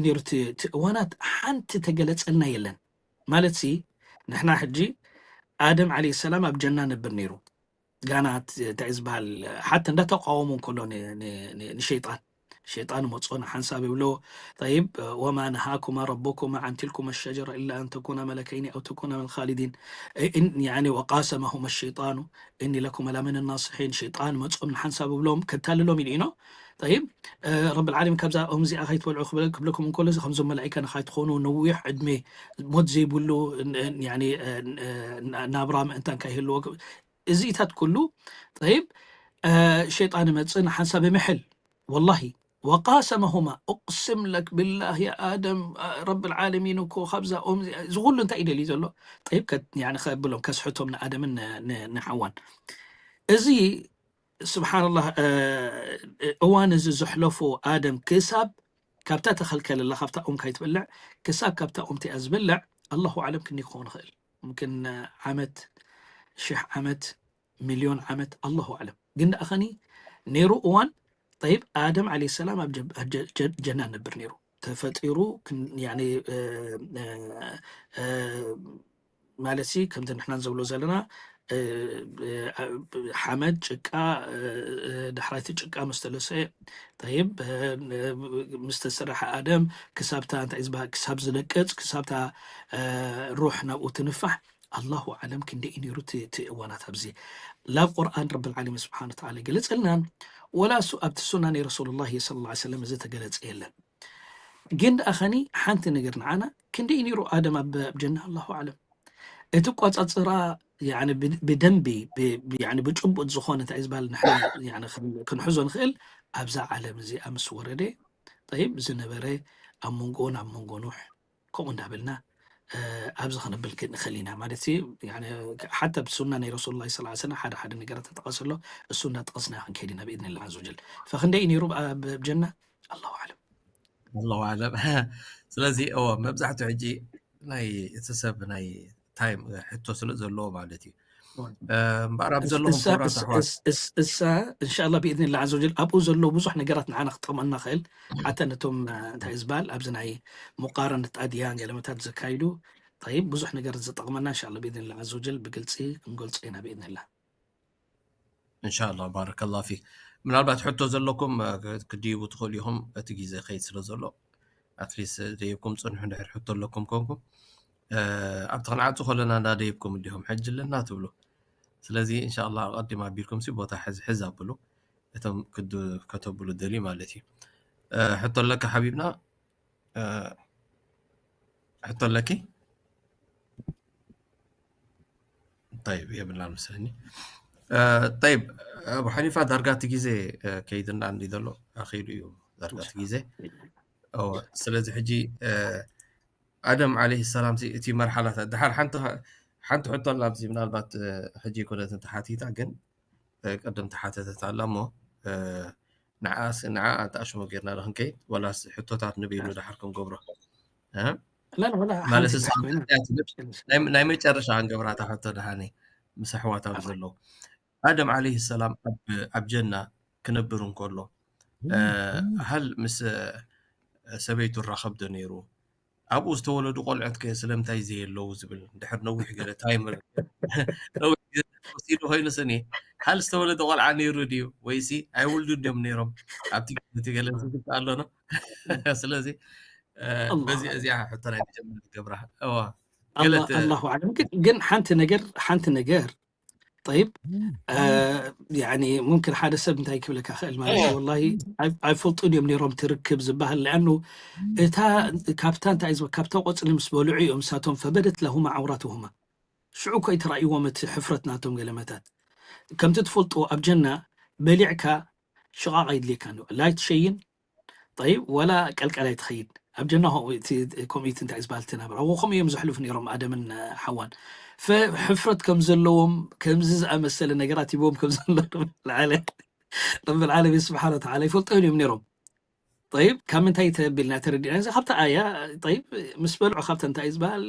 ነይሩ እቲ እዋናት ሓንቲ ተገለፀልና የለን ማለት ሲ ንሕና ሕጂ ኣደም ዓለ ሰላም ኣብ ጀና ነብር ነይሩ ጋና እንታይ ዝበሃል ሓተ እንዳተቃወሙ እንከሎ ንሸይጣን ሸይጣን መፅኦ ንሓንሳብ ይብሎ طيب وما نهاكما ربكما عن تلكما الشجرة إلا أن تكونا ملكين أو تكونا من الخالدين وقاسمهما الشيطان إني لكما لمن الناصحين ሸይጣን መፅኦም ንሓንሳብ ይብሎም ከታልሎም ኢሉ ኢኖ طيب ረብ ልዓለሚን ካብዛ ኦም እዚኣ ከይትበልዑ ክብለኩም እንከሎ ከምዞም መላኢካ ንኻይትኾኑ ነዊሕ ዕድሜ ሞት ዘይብሉ ናብራ ምእንታን ከይህልዎ እዚኢታት ኩሉ طيب ሸይጣን ይመፅእ ንሓንሳብ ይምሕል ወላሂ وقاسمهما أقسم لك بالله يا آدم رب العالمين እኮ ካብዛ ኦም እዚ ኩሉ እንታይ ይደልዩ ዘሎ طيب ከብሎም ከስሕቶም ንኣደምን ንሓዋን እዚ ስብሓንላህ እዋን እዚ ዘሕለፎ ኣደም ክሳብ ካብታ ተኸልከለላ ካብታ ኦም ካይትበልዕ ክሳብ ካብታ ኦም እቲኣ ዝበልዕ ኣላሁ ኣዕለም ክንደይ ክኸውን ይኽእል ሙምክን ዓመት ሽሕ ዓመት ሚልዮን ዓመት ኣላሁ ኣዕለም ግን ደኣ ኸኒ ነይሩ እዋን ጠይብ ኣደም ዓለ ሰላም ኣብ ጀና ነብር ነይሩ ተፈጢሩ ማለት ሲ ከምቲ ንሕና ንዘብሎ ዘለና ሓመድ ጭቃ ዳሕራይቲ ጭቃ ምስ ተለሰ ይብ ምስ ተሰረሐ ኣደም ክሳብታ እንታይ ዝበሃል ክሳብ ዝነቅፅ ክሳብታ ሩሕ ናብኡ ትንፋሕ ኣላሁ ኣለም ክንደይ እዩ ነይሩ እቲ እዋናት ኣብዚ ላብ ቁርኣን ረብ ልዓለሚን ስብሓን ተዓላ ገለፀልናን ወላ እሱ ኣብቲ ሱና ናይ ረሱሉላ ለ ላ ሰለም እዚ ተገለፀ የለን ግን ደኣ ኸኒ ሓንቲ ነገር ንዓና ክንደይ ነይሩ ኣደም ኣብ ጀና ኣላሁ ኣለም እቲ ቋፃፅራ ብደንቢ ብጭቡጥ ዝኾነ እንታይ ዝበሃል ክንሕዞ ንኽእል ኣብዛ ዓለም እዚኣ ምስ ወረደ ጠይብ ዝነበረ ኣብ መንጎ ናብ መንጎ ኑሕ ከምኡ እንዳበልና ኣብዚ ክነብል ንኽእል ኢና ማለት ሓታ ብሱና ናይ ረሱሉላ ለ ላ ሰለም ሓደ ሓደ ነገራት ተጠቐሰሎ እሱ እንዳጠቐስና ክንከይድ ኢና ብኢድንላ ዘ ወጀል ፈክንደይ ነይሩ ኣብ ጀና ኣላሁ ኣለም ኣላሁ ኣለም ስለዚ እዎ መብዛሕትኡ ሕጂ ናይ እቲ ሰብ ናይ ታይም ሕቶ ስለ ዘለዎ ማለት እዩ እምበኣር ኣብዚ ዘለኹም ክቡራት ኣሕዋት እሳ እንሻላ ብኢድንላ ዘ ወጀል ኣብኡ ዘለዉ ብዙሕ ነገራት ንዓና ክጠቕመና ክእል ሓታ ነቶም እንታይ ዝበሃል ኣብዚ ናይ ሙቃረነት ኣድያን ገለመታት ዘካይዱ ይብ ብዙሕ ነገር ዝጠቕመና እንሻላ ብኢድንላ ዘ ወጀል ብግልፂ ክንገልፆ ኢና ብኢድንላ እንሻላ ባረከላ ፊክ ምናልባት ሕቶ ዘለኩም ክትድይቡ ትኽእሉ ኢኹም እቲ ግዜ ከይድ ስለ ዘሎ ኣትሊስት ደይብኩም ፅንሑ ድሕር ሕቶ ኣለኩም ኮንኩም ኣብቲ ክንዓፁ ከለና እንዳደይብኩም እንዲኹም ሕጂ ኣለና ትብሉ ስለዚ እንሻላ ቀዲም ኣቢልኩም ሲ ቦታ ሕዝ ሕዝ ኣብሉ እቶም ክዱ ከተብሉ ደልዩ ማለት እዩ ሕቶ ኣለካ ሓቢብና ሕቶ ኣለኪ طيب የብላን መስለኒ طيب ኣቡ ሓኒፋ ዳርጋ እቲ ግዜ ከይድና እንዲ ዘሎ ኣኺሉ እዩ ዳርጋ እቲ ግዜ ስለዚ ሕጂ ኣደም ዓለይሂ ሰላም እቲ መርሓላታት ድሓር ሓንቲ ሕቶ ኣላ ኣብዚ ምናልባት ሕጂ ኮነትን ተሓቲታ ግን ቅድም ተሓተተት ኣላ እሞ ንዓ ንዓ ኣንተኣሽሙ ጌርና ዶ ክንከይድ ወላስ ሕቶታት ንበይኑ ድሓር ክንገብሮ ናይ መጨረሻ ክንገብራ እታ ሕቶ ድሓኒ ምስ ኣሕዋት ኣብ ዘለዉ ኣደም ዓለይሂ ሰላም ኣብ ጀና ክነብር እንከሎ እ፣ ሃል ምስ፣ እ፣ ሰበይቱ ይራኸብ ዶ ነይሩ? ኣብኡ ዝተወለዱ ቆልዑት ከ ስለምንታይ ዘየለዉ ዝብል፣ ድሕር ነዊሕ ገለ ታይመር፣ ነዊሕ ገለ ወሲዱ ኮይኑ ስኒ፣ ሃል ዝተወለደ ቆልዓ ነይሩ ድዩ? ወይሲ ኣይውልዱን ድዮም ነይሮም? ኣብቲ፣ እቲ ገለ ዝግብእ ኣሎና። ስለዚ፣ እ፣ ኣላሁ በዚ፣ ኣዕለም። እዚኣ ሕቶ ናይ መጀመርያ ገብራ። እዋ፣ ገለ ኣላ-፣ ተ-፣ ኣላሁ ኣዕለም። ግን፣ ግን ሓንቲ ነገር፣ ሓንቲ ነገር፣ ጠይብ፣ እ፣ ያኒ፣ ሙምክን ሓደ ሰብ እንታይ ክብለካ ክእል ማለት እዩ፣ ወላሂ፣ ኣይ-፣ ኣይፈልጡን እዮም ነይሮም ትርክብ ዝበሃል፣ ለኣኑ እታ፣ ካብታ እንታይ ዝብ-፣ ካብታ ቆጽሊ ምስ በልዑ እዮም ንሳቶም ፈበደት ለሁማ ዓውራትሁማ። ሽዑ እኮ እዩ ተራእይዎም እቲ ሕፍረት ናቶም ገለመታት። ከምቲ ትፈልጥዎ ኣብ ጀና በሊዕካ ሽቓቕ ኣይድልየካን እዩ። ላይት ሸይን፣ ጠይብ፣ ወላ ቀልቀል ኣይትኸይድ። ኣብ ጀና ከምኡ እቲ፣ ከምኡ እቲ እንታይ ዝበሃል እቲ ናብራ። እዎ ከምኡ እዮም ዘሕልፉ ነይሮም ኣደምን ሓዋን። ፈ-፣ ሕፍረት ከም ዘለዎም፣ ከምዚ ዝኣመሰለ ነገራት ሂቦም ከም ዘሎ ረብል ዓለ-፣ ረብል ዓለሚን ስብሓነ ወተዓላ ይፈልጦ እዮም ነይሮም። ጠይብ፣ ካብ ምንታይ ተቢልና ተረዲእና? እዚ ካብታ ኣያ፣ ጠይብ፣ ምስ በልዑ ካብታ እንታይ ዝበሃል፣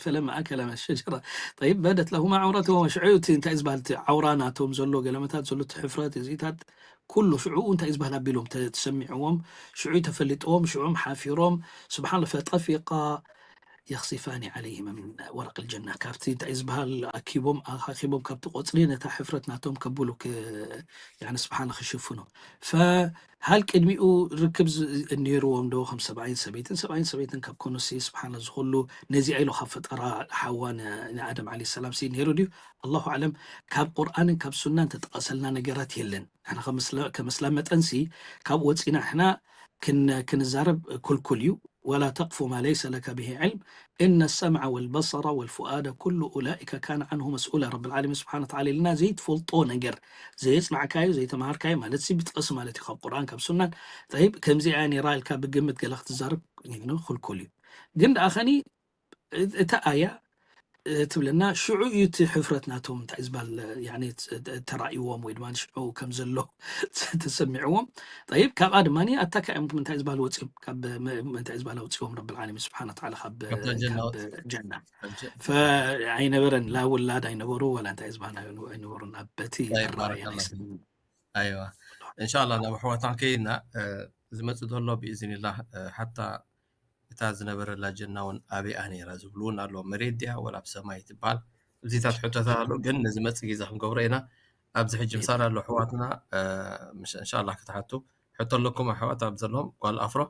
ፈለማ ኣከላ ሸጀራ፣ ጠይብ፣ በደት ለሁማ ዓውረትሁማ፣ ሽዑ እቲ እንታይ ዝበሃል፣ እቲ ዓውራ ናቶም ዘሎ ገለመታት ዘሎ፣ እቲ ሕፍረት፣ እዚታት፣ ኩሉ ሽዑ እንታይ ዝበሃል ኣቢሎም ተ-፣ ተሰሚዕዎም፣ ሽዑ ተፈሊጥዎም፣ ሽዑም ሓፊሮም፣ ስብሓን ፈጠፊቃ የኽሲፋኒ ዓለይሂማ ሚን ወረቅ ልጀና፣ ካብቲ እንታይ ዝበሃል ኣኪቦም፣ ኣኻኪቦም ካብቲ ቆጽሊ ነታ ሕፍረት ናቶም ከብሉ ክ-፣ ያኒ ስብሓን ክሽፍኑ። ፈ-፣ ሃል ቅድሚኡ ርክብ ዝ-፣ ነይርዎም ዶ? ከም ሰብኣይን ሰበይትን፣ ሰብኣይን ሰበይትን ካብ ኮኑሲ፣ ስብሓን ዝኹሉ ነዚኣ ኢሉ ካብ ፈጠራ ሓዋ ን-፣ ንኣደም ዓለይሂ ሰላም ሲ ነይሩ ድዩ? ኣላሁ ኣዕለም። ካብ ቁርኣንን ካብ ሱናን ተጠቐሰልና ነገራት የለን። ንሕና ከም እስላ-፣ ከም እስላም መጠንሲ ካብ ወፂና ንሕና ክን-፣ ክንዛረብ ኩልኩል እዩ። ወላ ተቅፉ ማ ለይሰ ለከ ብሂ ዕልም፣ እነ ሰምዐ ወልበሰረ ወልፉኣደ ኩሉ ኡላኢከ ካነ ዓንሁ መስኡላ። ረብል ዓለሚን ስብሓነ ወተዓላ ኢልና ዘይትፈልጦ ነገር፣ ዘየጽናዕካዮ፣ ዘይተምሃርካዮ ማለት ሲ ብጥቕሲ ማለት እዩ፣ ካብ ቁርኣን ካብ ሱናን። ጠይብ፣ ከምዚኣ እያ ነይራ ኢልካ ብግምት ገለ ክትዛረብ፣ you know፣ ክልኩል እዩ። ግን ደኣ ኸኒ እ-፣ እታ ኣያ፣ እ፣ ትብለና፣ ሽዑ እዩ እቲ ሕፍረት ናቶም እንታይ ዝበሃል፣ ያኒ፣ ተ-፣ ተራእይዎም ወይ ድማ ሽዑ ከም ዘሎ ተሰሚዕዎም። ጠይብ፣ ካብኣ ድማ ኣታካ እዮም እንታይ ዝበሃል ወፂኦም፣ ካብ መ-፣ እንታይ ዝበሃል ኣውፅኦም ረብል ዓለሚን ስብሓነ ወተዓላ ካብ፣ ካብታ ጀና ካብ ወፂኦም። ጀና። ካብ ጀ-፣ ፈ-፣ ኣይነበረን፣ ላ ውላድ ኣይነበሩ፣ ወላ እንታይ ዝበሃል ኣይነ-፣ ኣይነበሩን ኣብ በቲ ጠይብ፣ ኣረኣእያ ባረከላህ ናይ ፊክ። ኣይዋ። እንሻላ ናብ ኣሕዋትና ከይድና፣ እ፣ ዝመፅእ ዘሎ ብኢዝኒላህ፣ እ፣ ሓታ እታ ዝነበረላ ጀና እውን ኣበይኣ ነይራ ዝብሉ እውን ኣለዉ። መሬት ድያ ወላ ኣብ ሰማይ ትበሃል? እዚታት ሕቶታት ኣለዉ፣ ግን ንዝመጽእ ግዜ ክንገብሮ ኢና። ኣብዚ ሕጂ ምሳና ኣለዉ ኣሕዋትና፣ እ፣ ምሽ-፣ እንሻላ ክትሓቱ። ሕቶ ኣለኩም ኣሕዋት ኣብ ዘለዎም? ጓል ኣፍሮ፣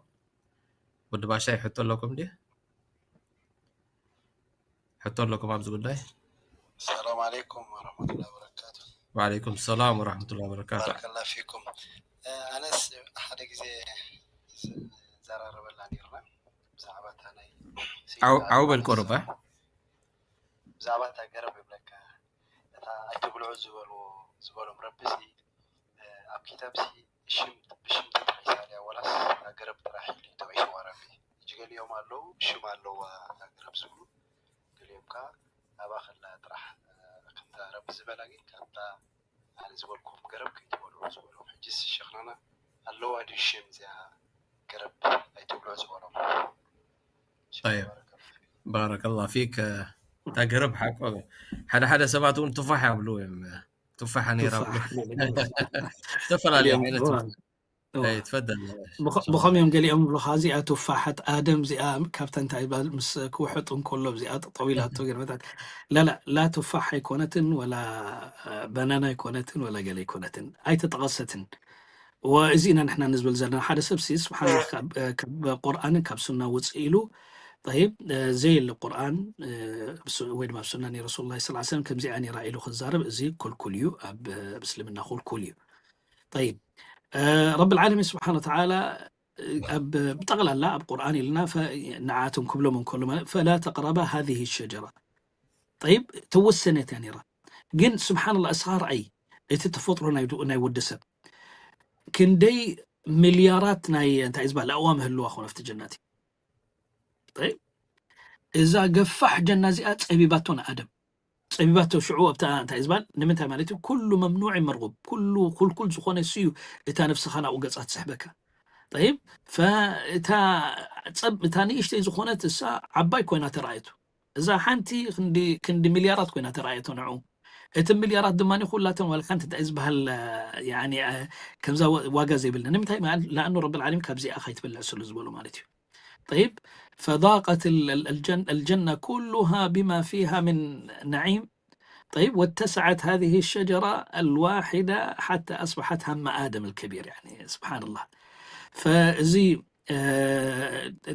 ወዲ ባሻይ ሕቶ ኣለኩም ድዩ? ሕቶ ኣለኩም ኣብዚ ጉዳይ? ሰላም ዓለይኩም ወረሕመቱላሂ ወበረካቱ። ወዓለይኩም ሰላም ወረሕመቱላሂ ወበረካቱ። ባረከላ ፊኩም። እ፣ ኣነስ ሓደ ግዜ ዝዘራረበላ ነይርና ብዛዕባ እታ ናይ ዓው-፣ ዓው በል ቆረባ። ብዛዕባ እታ ገረብ ይብለካ፣ እታ ኣይትብልዑ ዝበልዎ፣ ዝበሎም ረቢ ሲ፣ እ፣ ኣብ ኪታብ ሲ ሽም፣ ብሽም ተጠቒሳ ድያ ወላስ እታ ገረብ ጥራሕ ኢሉ እዩ ጠቒስዋ ረቢ? ሕጂ ገሊኦም ኣለዉ ሽም ኣለዋ እታ ገረብ ዝብሉ፣ ገሊኦም ከኣ ኣብኣ ከላ ጥራሕ፣ እ፣ ከምታ ረቢ ዝበላ ግን ካብታ ኣነ ዝበልኩም ገረብ ከይትበልዑ ዝበሎም። ሕጂስ ሸኽናና ኣለዋ ድዩ ሽም እዚኣ ገረብ ኣይትብልዑ ዝበሎም? ጠይብ። ባረከላሁ ፊክ። እታ ገረብ ሓቆ፣ ሓደ ሓደ ሰባት እውን ቱፋሕ ይብሉ እዮም። ቱፋሓ ነይራ ቱፋሕ። ብሎ። ዝተፈላለዩ ገሊኦም ዓይነት ይብሉ። ቱፋሕ። እዋ። እይ፣ ትፈደል። ብኸ-፣ ሸኾ። ብኸም እዮም ገሊኦም ይብሉኻ፣ እዚኣ ቱፋሓት ኣደም፣ እዚኣ ካብታ እንታይ ይባል፣ ምስ ክውሕጥ እንከሎ፣ እዚኣ ጠጠው ኢላቶ ገለመታት። ላላ፣ ላ ቱፋሕ ኣይኮነትን፣ ወላ፣ እ፣ በናና ኣይኮነትን፣ ወላ ገለ ኣይኮነትን። ኣይተጠቐሰትን። ወእዚ ኢና ንሕና ንዝብል ዘለና። ሓደ ሰብ ሲ፣ ስብሓንላህ፣ ካብ፣ እ፣ ካብ ቁርኣንን ካብ ሱና ውፅእ ኢሉ፣ ጠይብ፣ እ፣ ዘየለ ቁርኣን፣ እ፣ ሱ-፣ ወይ ድማ ኣብ ሱና ናይ ረሱሉላህ ሰለላሁ ዐለይሂ ወሰለም ከምዚኣ ነይራ ኢሉ ክዛረብ፣ እዚ ክልኩል እዩ፣ ኣብ፣ እ፣ ኣብ እስልምና ክልኩል እዩ። ጠይብ፣ እ፣ ረብል ዓለሚን ስብሓን ወተዓላ፣ እ፣ ኣብ፣ ብጠቕላላ ኣብ ቁርኣን ኢልና፣ ፈ-፣ ንዓቶም ክብሎም እንከሎ ማለት፣ ፈላ ተቅረባ ሃዚህ ሸጀራ። ጠይብ፣ ተወሰነት እያ ነይራ። ግን ስብሓንላህ፣ እስኻ ርኣይ፣ እቲ ተፈጥሮ ናይ ዱ-፣ ናይ ወዲ ሰብ ክንደይ ሚልያራት ናይ፣ እንታይ ዝበሃል፣ ኣእዋም ህልዋ ኮነ ኣብቲ ጀናት እዩ። ጠይብ፣ እዛ ገፋሕ ጀና እዚኣ ጸቢባቶ ንኣደም። ጸቢባቶ ሽዑ ኣብታ፣ እንታይ ዝበሃል፣ ንምንታይ ማለት እዩ? ኩሉ መምኑዕ መርጉብ፣ ኩሉ ኩልኩል ዝኾነ እሱ እዩ እታ ነፍስኻ ናብኡ ገጻ ትስሕበካ። ጠይብ፣ ፈ-፣ እታ ጸብ-፣ እታ ንእሽተይ ዝኾነት እሳ ዓባይ ኮይና ተራእየቱ። እዛ ሓንቲ ክንዲ፣ ክንዲ ሚልያራት ኮይና ተራእየቶ ንዕኡ። እቲ ሚልያራት ድማ ኩላተን ዋላ ሓንቲ እንታይ ዝበሃል ከምዛ ዋጋ ዘይብልና ንምንታይ? ለኣኑ ረብል ዓለሚን ካብዚኣ ከይትበልዕ ስሉ ዝበሎ ማለት እዩ። طيب فضاقت الجنة كلها بما فيها من نعيم طيب واتسعت هذه الشجرة الواحدة حتى أصبحت هم آدم الكبير يعني سبحان الله فزي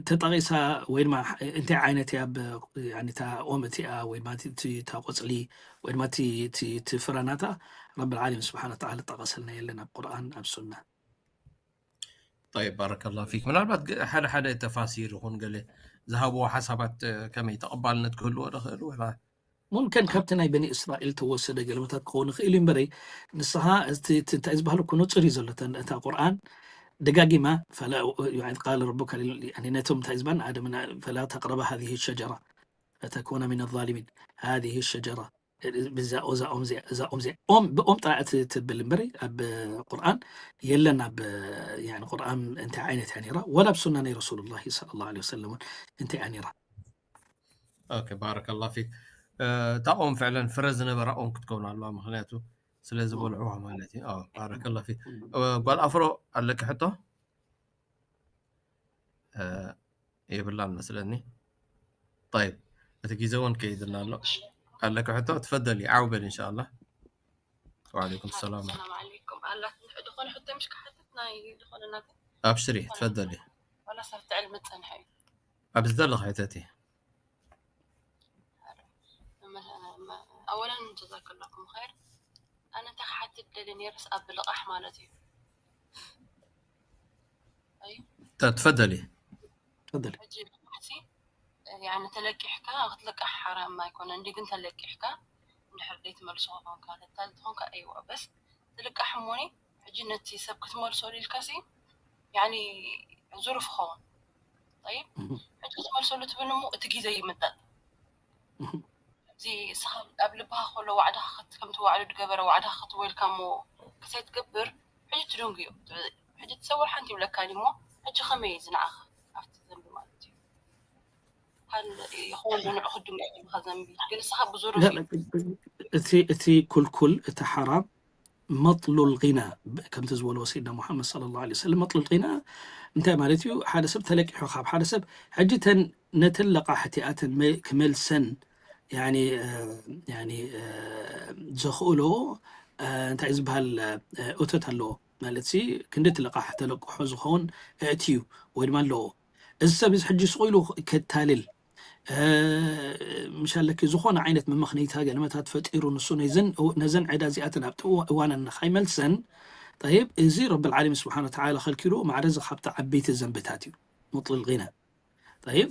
ተጠቒሳ ወይ ድማ እንታይ ዓይነት እያ እታ ኦም እቲኣ ወይ ድማ እታ ቆፅሊ ወይ ድማ እቲ ፍረናታ ረብል ዓለሚን ስብሓን ወተዓላ ጠቐሰልና የለን ኣብ ቁርኣን ኣብ ሱና طيب بارك الله فيك ምናልባት ሓደ ሓደ ተፋሲር ይኹን ገለ ዝሃብዎ ሓሳባት ከመይ ተቐባልነት ክህልዎ ዝኽእል ወላ ሙምከን ካብቲ ናይ በኒ እስራኤል ተወሰደ ገለመታት ክኸውን ይኽእል እዩ እምበረይ ንስኻ እንታይ ዝበሃል ኩኑ ፅሪ ዘሎ እታ ቁርኣን ደጋጊማ ቃል ረቡካ ነቶም እንታይ ዝበሃል ኣደምና ፈላ ተቅረባ ሃዚህ ሸጀራ ፈተኩነ ሚን ዛሊሚን ሃዚህ ሸጀራ እዛ ኦም እዚኣ ኦም እዚኣ ኦም ብኦም ጥራይ ትብል እምበሪ ኣብ ቁርኣን የለን ኣብ ቁርኣን እንታይ ዓይነት እያ ነራ ወላ ኣብ ሱና ናይ ረሱሉላ ለ ላ ወሰለም እውን እንታይ እያ ነራ ኦኬ ባረከላ ፊክ እታ ኦም ፍዕለን ፍረ ዝነበራ ኦም ክትከውን ኣለዋ ምክንያቱ ስለ ዝበልዕዋ ማለት እዩ ባረከላ ፊክ ጓል ኣፍሮ ኣለኪ ሕቶ የብላን መስለኒ طيب እቲ ግዜ እውን ከይድና ኣሎ ኣለኪ ሕቶ ትፈደሊ ዓው በል እንሻ ኣላ وعليكم السلام السلام عليكم ኣላት ዝኾነ ሕቶ ምሽ ክሓትት ናይ ዝኾነ ናት ኣብሽሪ ትፈደሊ ዋላ ሳብ ትዕል መፀንሐ እዩ ኣብ ዝደለኻ ሕተቲ ኣወለን ጀዛከላኩም ኸይር ኣነ እንታይ ክሓትት ደሊ ነይረስ ኣብ ልቓሕ ማለት እዩ ትፈደሊ ተፈደሊ ሕጂ ልቓሕሲ ያኒ ተለቂሕካ ክትልቃሕ ሓራም ኣይኮነ እንዲ ግን ተለቂሕካ እንድሕር ደይ ትመልሶ ኮንካ ተታል ትኾንካ ኣይዋ በስ ትልቃሕ እሞኒ ሕጂ ነቲ ሰብ ክትመልሶ ኢልካሲ ያኒ ዙሩፍ ኸውን طيب ሕጂ ክትመልሰሉ ትብል እሞ እቲ ግዜ ይምጠጥ እዚ እስኻ ኣብ ልብኻ ከሎ ዋዕዳኻ ከምቲ ዋዕሉ ዝገበረ ዋዕዳኻ ክትወልካ እሞ ክሰይ ትገብር ሕጂ ትደንጉዮ ሕጂ ትሰውር ሓንቲ ይብለካ እሞ ሕጂ ከመይ እዩ ዝንዓኻ ኣብቲ ዘንቢ ማለት እዩ ይኸውን ንዑ ክድንጉ ከዘንቢ ግን እስኻ ብዙር እቲ ኩልኩል እቲ ሓራም መጥሉል ጊና ከምቲ ዝበልዎ ሰይድና ሙሓመድ ለ ላ ሰለም መጥሉል ጊና እንታይ ማለት እዩ ሓደ ሰብ ተለቂሑ ካብ ሓደ ሰብ ሕጂ ተን ነተን ለቃሕቲ ኣተን ክመልሰን ዘኽእሎ እንታይ ዝበሃል እቶት ኣለዎ ማለት ክንደቲ ለቃሕ ተለቅሖ ዝኸውን እእትዩ ወይ ድማ ኣለዎ እዚ ሰብ እዚ ሕጂ ስቑ ኢሉ ከታልል ምሻለኪ ዝኾነ ዓይነት መመኽነይታ ገለመታት ፈጢሩ ንሱ ነዘን ዕዳ እዚኣተን ኣብቲ እዋነን ንኻይመልሰን طيب እዚ ረቢ العالمين سبحانه وتعالى ከልኪሉ ማዕረ እዚ ካብቲ ዓበይቲ ዘንብታት እዩ مطل الغنى طيب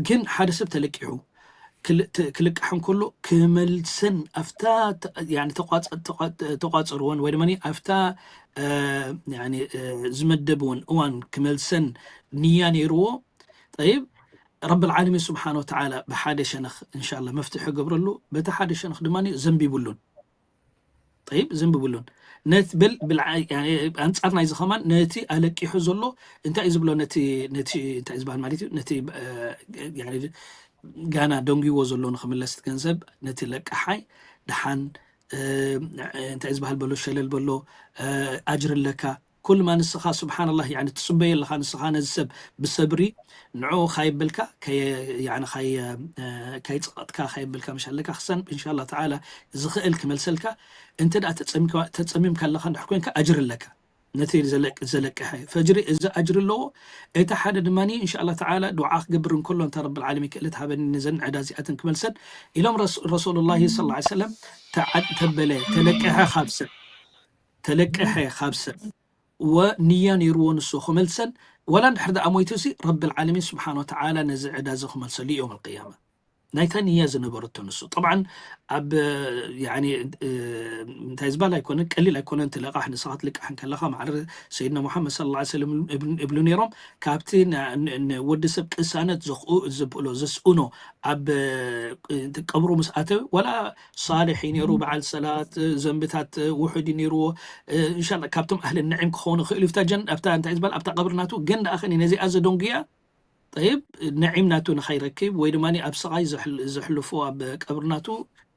ግን ሓደ ሰብ ተለቂሑ ክልቃሕ እንከሎ ክመልሰን ኣብታ ተቋፀርወን ወይ ድማ ኣብታ ዝመደብወን እዋን ክመልሰን ንያ ነይርዎ طيب رب العالمين سبحانه وتعالى ብሓደ ሸነኽ እንሻላ መፍትሒ ገብረሉ በቲ ሓደ ሸነኽ ድማ ዘንቢብሉን طيب ዘንብብሉን ነት በል ብልዓ ኣንጻር ናይዚ ከማን ነቲ ኣለቂሑ ዘሎ እንታይ እዩ ዝብሎ ነቲ ነቲ እንታይ ዝበሃል ማለት እዩ ነቲ ጋና ደንጉዎ ዘሎ ንክምለስ ገንዘብ ነቲ ለቃሓይ ድሓን እንታይ ዝበሃል በሎ ሸለል በሎ ኣጅሪ ኣለካ ኩል ማ ንስኻ ስብሓንላህ ትፅበዮ ኣለኻ ንስኻ ነዚ ሰብ ብሰብሪ ንዕኡ ካየበልካ ካይፅቐጥካ ካየበልካ ምሽ ኣለካ ክሰን እንሻላ ተዓላ ዝኽእል ክመልሰልካ እንተ ተፀሚምካ ኣለኻ እንድሕር ኮይንካ ኣጅሪ ኣለካ ነቲ ዘለቅሐ ፈጅሪ እዚ ኣጅሪ ኣለዎ እቲ ሓደ ድማ እንሻላ ተዓላ ዱዓ ክገብር እንከሎ እንተ ረቢ ዓለሚን ክእለት ሃበኒ ነዘን ዕዳ እዚኣተን ክመልሰን ኢሎም ረሱሉላሂ ስ ሰለም ተበለ ተለቅሐ ካብ ሰብ ተለቅሐ ካብ ሰብ ወንያ ነይርዎ ንሱ ክመልሰን ወላ እንድሕር ደኣ ሞይቱ ሲ ረቢ ልዓለሚን ስብሓን ወተዓላ ነዚ ዕዳ እዚ ክመልሰሉ እዮም ኣልቅያማ ናይታ ንያ ዝነበረቶ ንሱ ጠብዓን ኣብ እንታይ ዝበሃል ኣይኮነን ቀሊል ኣይኮነን ትለቃሕ ንስኻ ትልቃሕ እንከለኻ ማዕረ ሰይድና ሙሓመድ ስለ ላ ሰለም እብሉ ነይሮም ካብቲ ወዲ ሰብ ቅሳነት ዘብሎ ዘስእኖ ኣብ ቀብሩ ምስ ኣተወ ወላ ሳልሕ እዩ ነይሩ በዓል ሰላት ዘንብታት ውሑድ እዩ ነይርዎ እንሻላ ካብቶም ኣህሊ ንዒም ክኸውን ይኽእል እዩ ኣብታ እንታይ ዝበል ኣብታ ቀብሪ ናቱ ግን ደኣ ኸኒ ነዚኣ ዘደንጉያ ጠይብ ንዒም ናቱ ንኸይረክብ ወይ ድማ ኣብ ስቓይ ዘሕልፎ ኣብ ቀብሪ ናቱ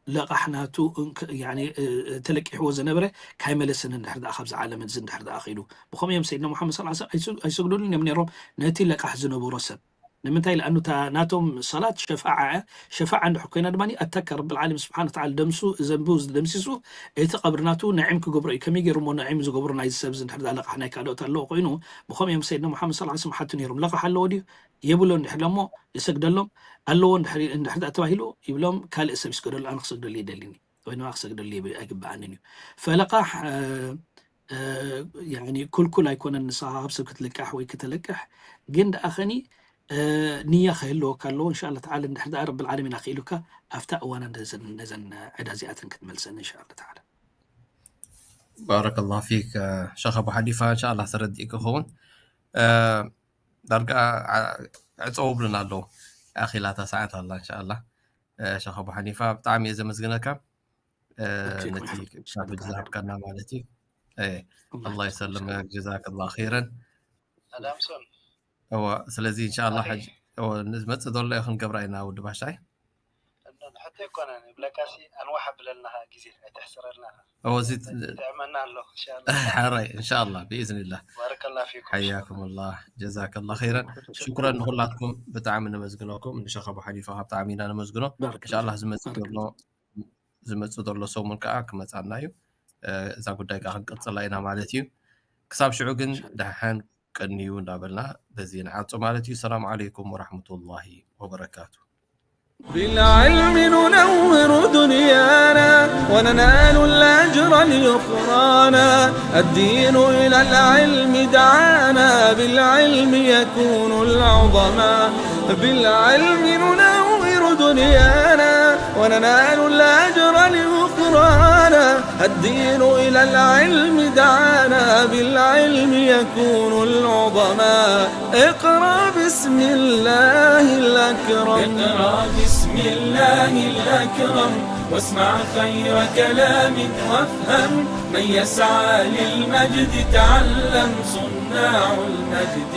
ለቓሕ ናቱ እንክ- ያኒ፣ እ፣ እ፣ ተለቂሕዎ ዝነበረ ካይመለስን እንድሕር ደኣ ካብዚ ዓለም እዚ እንድሕር ደኣ ኸይዱ። ብኸምኡ እዮም ሰይድና ሙሓመድ ሰለላሁ ዐለይሂ ወሰለም ኣይሱ- ኣይሰግዱሉን እዮም ነይሮም ነቲ ለቓሕ ዝነበሮ ሰብ። ንምንታይ? ለኣኑ እታ ናቶም ሰላት ሸፋዓ እያ። ሸፋዓ እንድሕር ኮይና ድማ ኣታካ ረብል ዓለሚን ስብሓን ወተዓላ ደምሱ ዘንቡ ደምሲሱ እቲ ቀብሪ ናቱ ነዒም ክገብሮ እዩ። ከመይ ገይሩ እሞ ነዒም ዝገብሮ ናይዚ ሰብ እዚ እንድሕር ደኣ ለቓሕ ናይ ካልኦት ኣለዎ ኮይኑ? ብኸምኡ እዮም ሰይድና ሙሓመድ ሰለላሁ ዐለይሂ ወሰለም ሓቱ ነይሮም። ለቓሕ ኣለዎ ድዩ? የብሎ እንድሕር ኢሎሞ ይሰግደሎም። ኣለዎ እንድሕር እንድሕር ደኣ ተባሂሉ ይብሎም ካልእ ሰብ ይስገደሉ ኣነ ክሰግደሉ ይደልኒ ወይ ድማ ክሰግደሉ ይብ- ኣይግብኣንን እዩ። ፈለቓሕ እ፣ እ፣ ያኒ ኩልኩል ኣይኮነን ንስኻ ካብ ሰብ ክትልቃሕ ወይ ክተለቅሕ ግን ደኣ ኸኒ እ፣ ንያ ክህልወካ ኣለዎ እንሻላ ተዓላ እንድሕር ደኣ ረብል ዓለሚን ኣኽኢሉካ ኣብታ እዋና ነዘን ነዘን ዕዳ እዚኣተን ክትመልሰን እንሻላ ተዓላ። ባረከላሁ ፊክ ሸኽ ኣቡ ሓኒፋ። እንሻላ ተረዲእ ክኸውን ዳርጋ ዕፀው ብልና ኣለዉ ኣኺላታ ሰዓት ኣላ። እንሻላ ሸኽ ኣቡ ሓኒፋ ብጣዕሚ እየ ዘመስግነካ ነቲ ዝሃብካና ማለት እዩ። ኣላ ይሰልመ ጀዛከላ ኸይረን። ኣዳምሶን እዋ ስለዚ እንሻላ ሕጂ ዝመፅእ ዘሎ እዩ ክንገብራ ኢና ውዲ ባሻይ። ሕቶ ይኮነን ይብለካሲ ኣንዋሕ ብለልና ግዜ ኣይተሕስረልና። እወዚ ጥዕመና ኣሎ። ሓራይ እንሻላ ብኢዝንላህ። ባረከላ ፊኩም። ሓያኩም ላ ጀዛከላ ኸይረን። ሽኩረን ንኩላትኩም ብጣዕሚ ነመስግነኩም። ንሸኸቡ ሓኒፋ ብጣዕሚ ኢና ነመስግኖ። እንሻላ ዝመፅእ ዘሎ ዝመፅእ ዘሎ ሰሙን ከዓ ክመፃና እዩ። እዛ ጉዳይ ከዓ ክንቅፅላ ኢና ማለት እዩ። ክሳብ ሽዑ ግን ደሓን ቀንዩ እንዳበልና በዚ ንዓብፆ ማለት እዩ። ሰላም ዓለይኩም ወራሕመቱላሂ ወበረካቱ። بالعلم ننور دنيانا وننال الأجر اليخرانا. الدين إلى العلم دعانا، بالعلم يكون العظماء. بالعلم ننور دنيانا وننال الأجر اليخرانا. الدين إلى العلم دعانا، بالعلم يكون العظماء. اقرأ بسم الله الأكرم. اقرأ بسم الله الأكرم، واسمع خير كلام وافهم. من يسعى للمجد تعلم، صناع المجد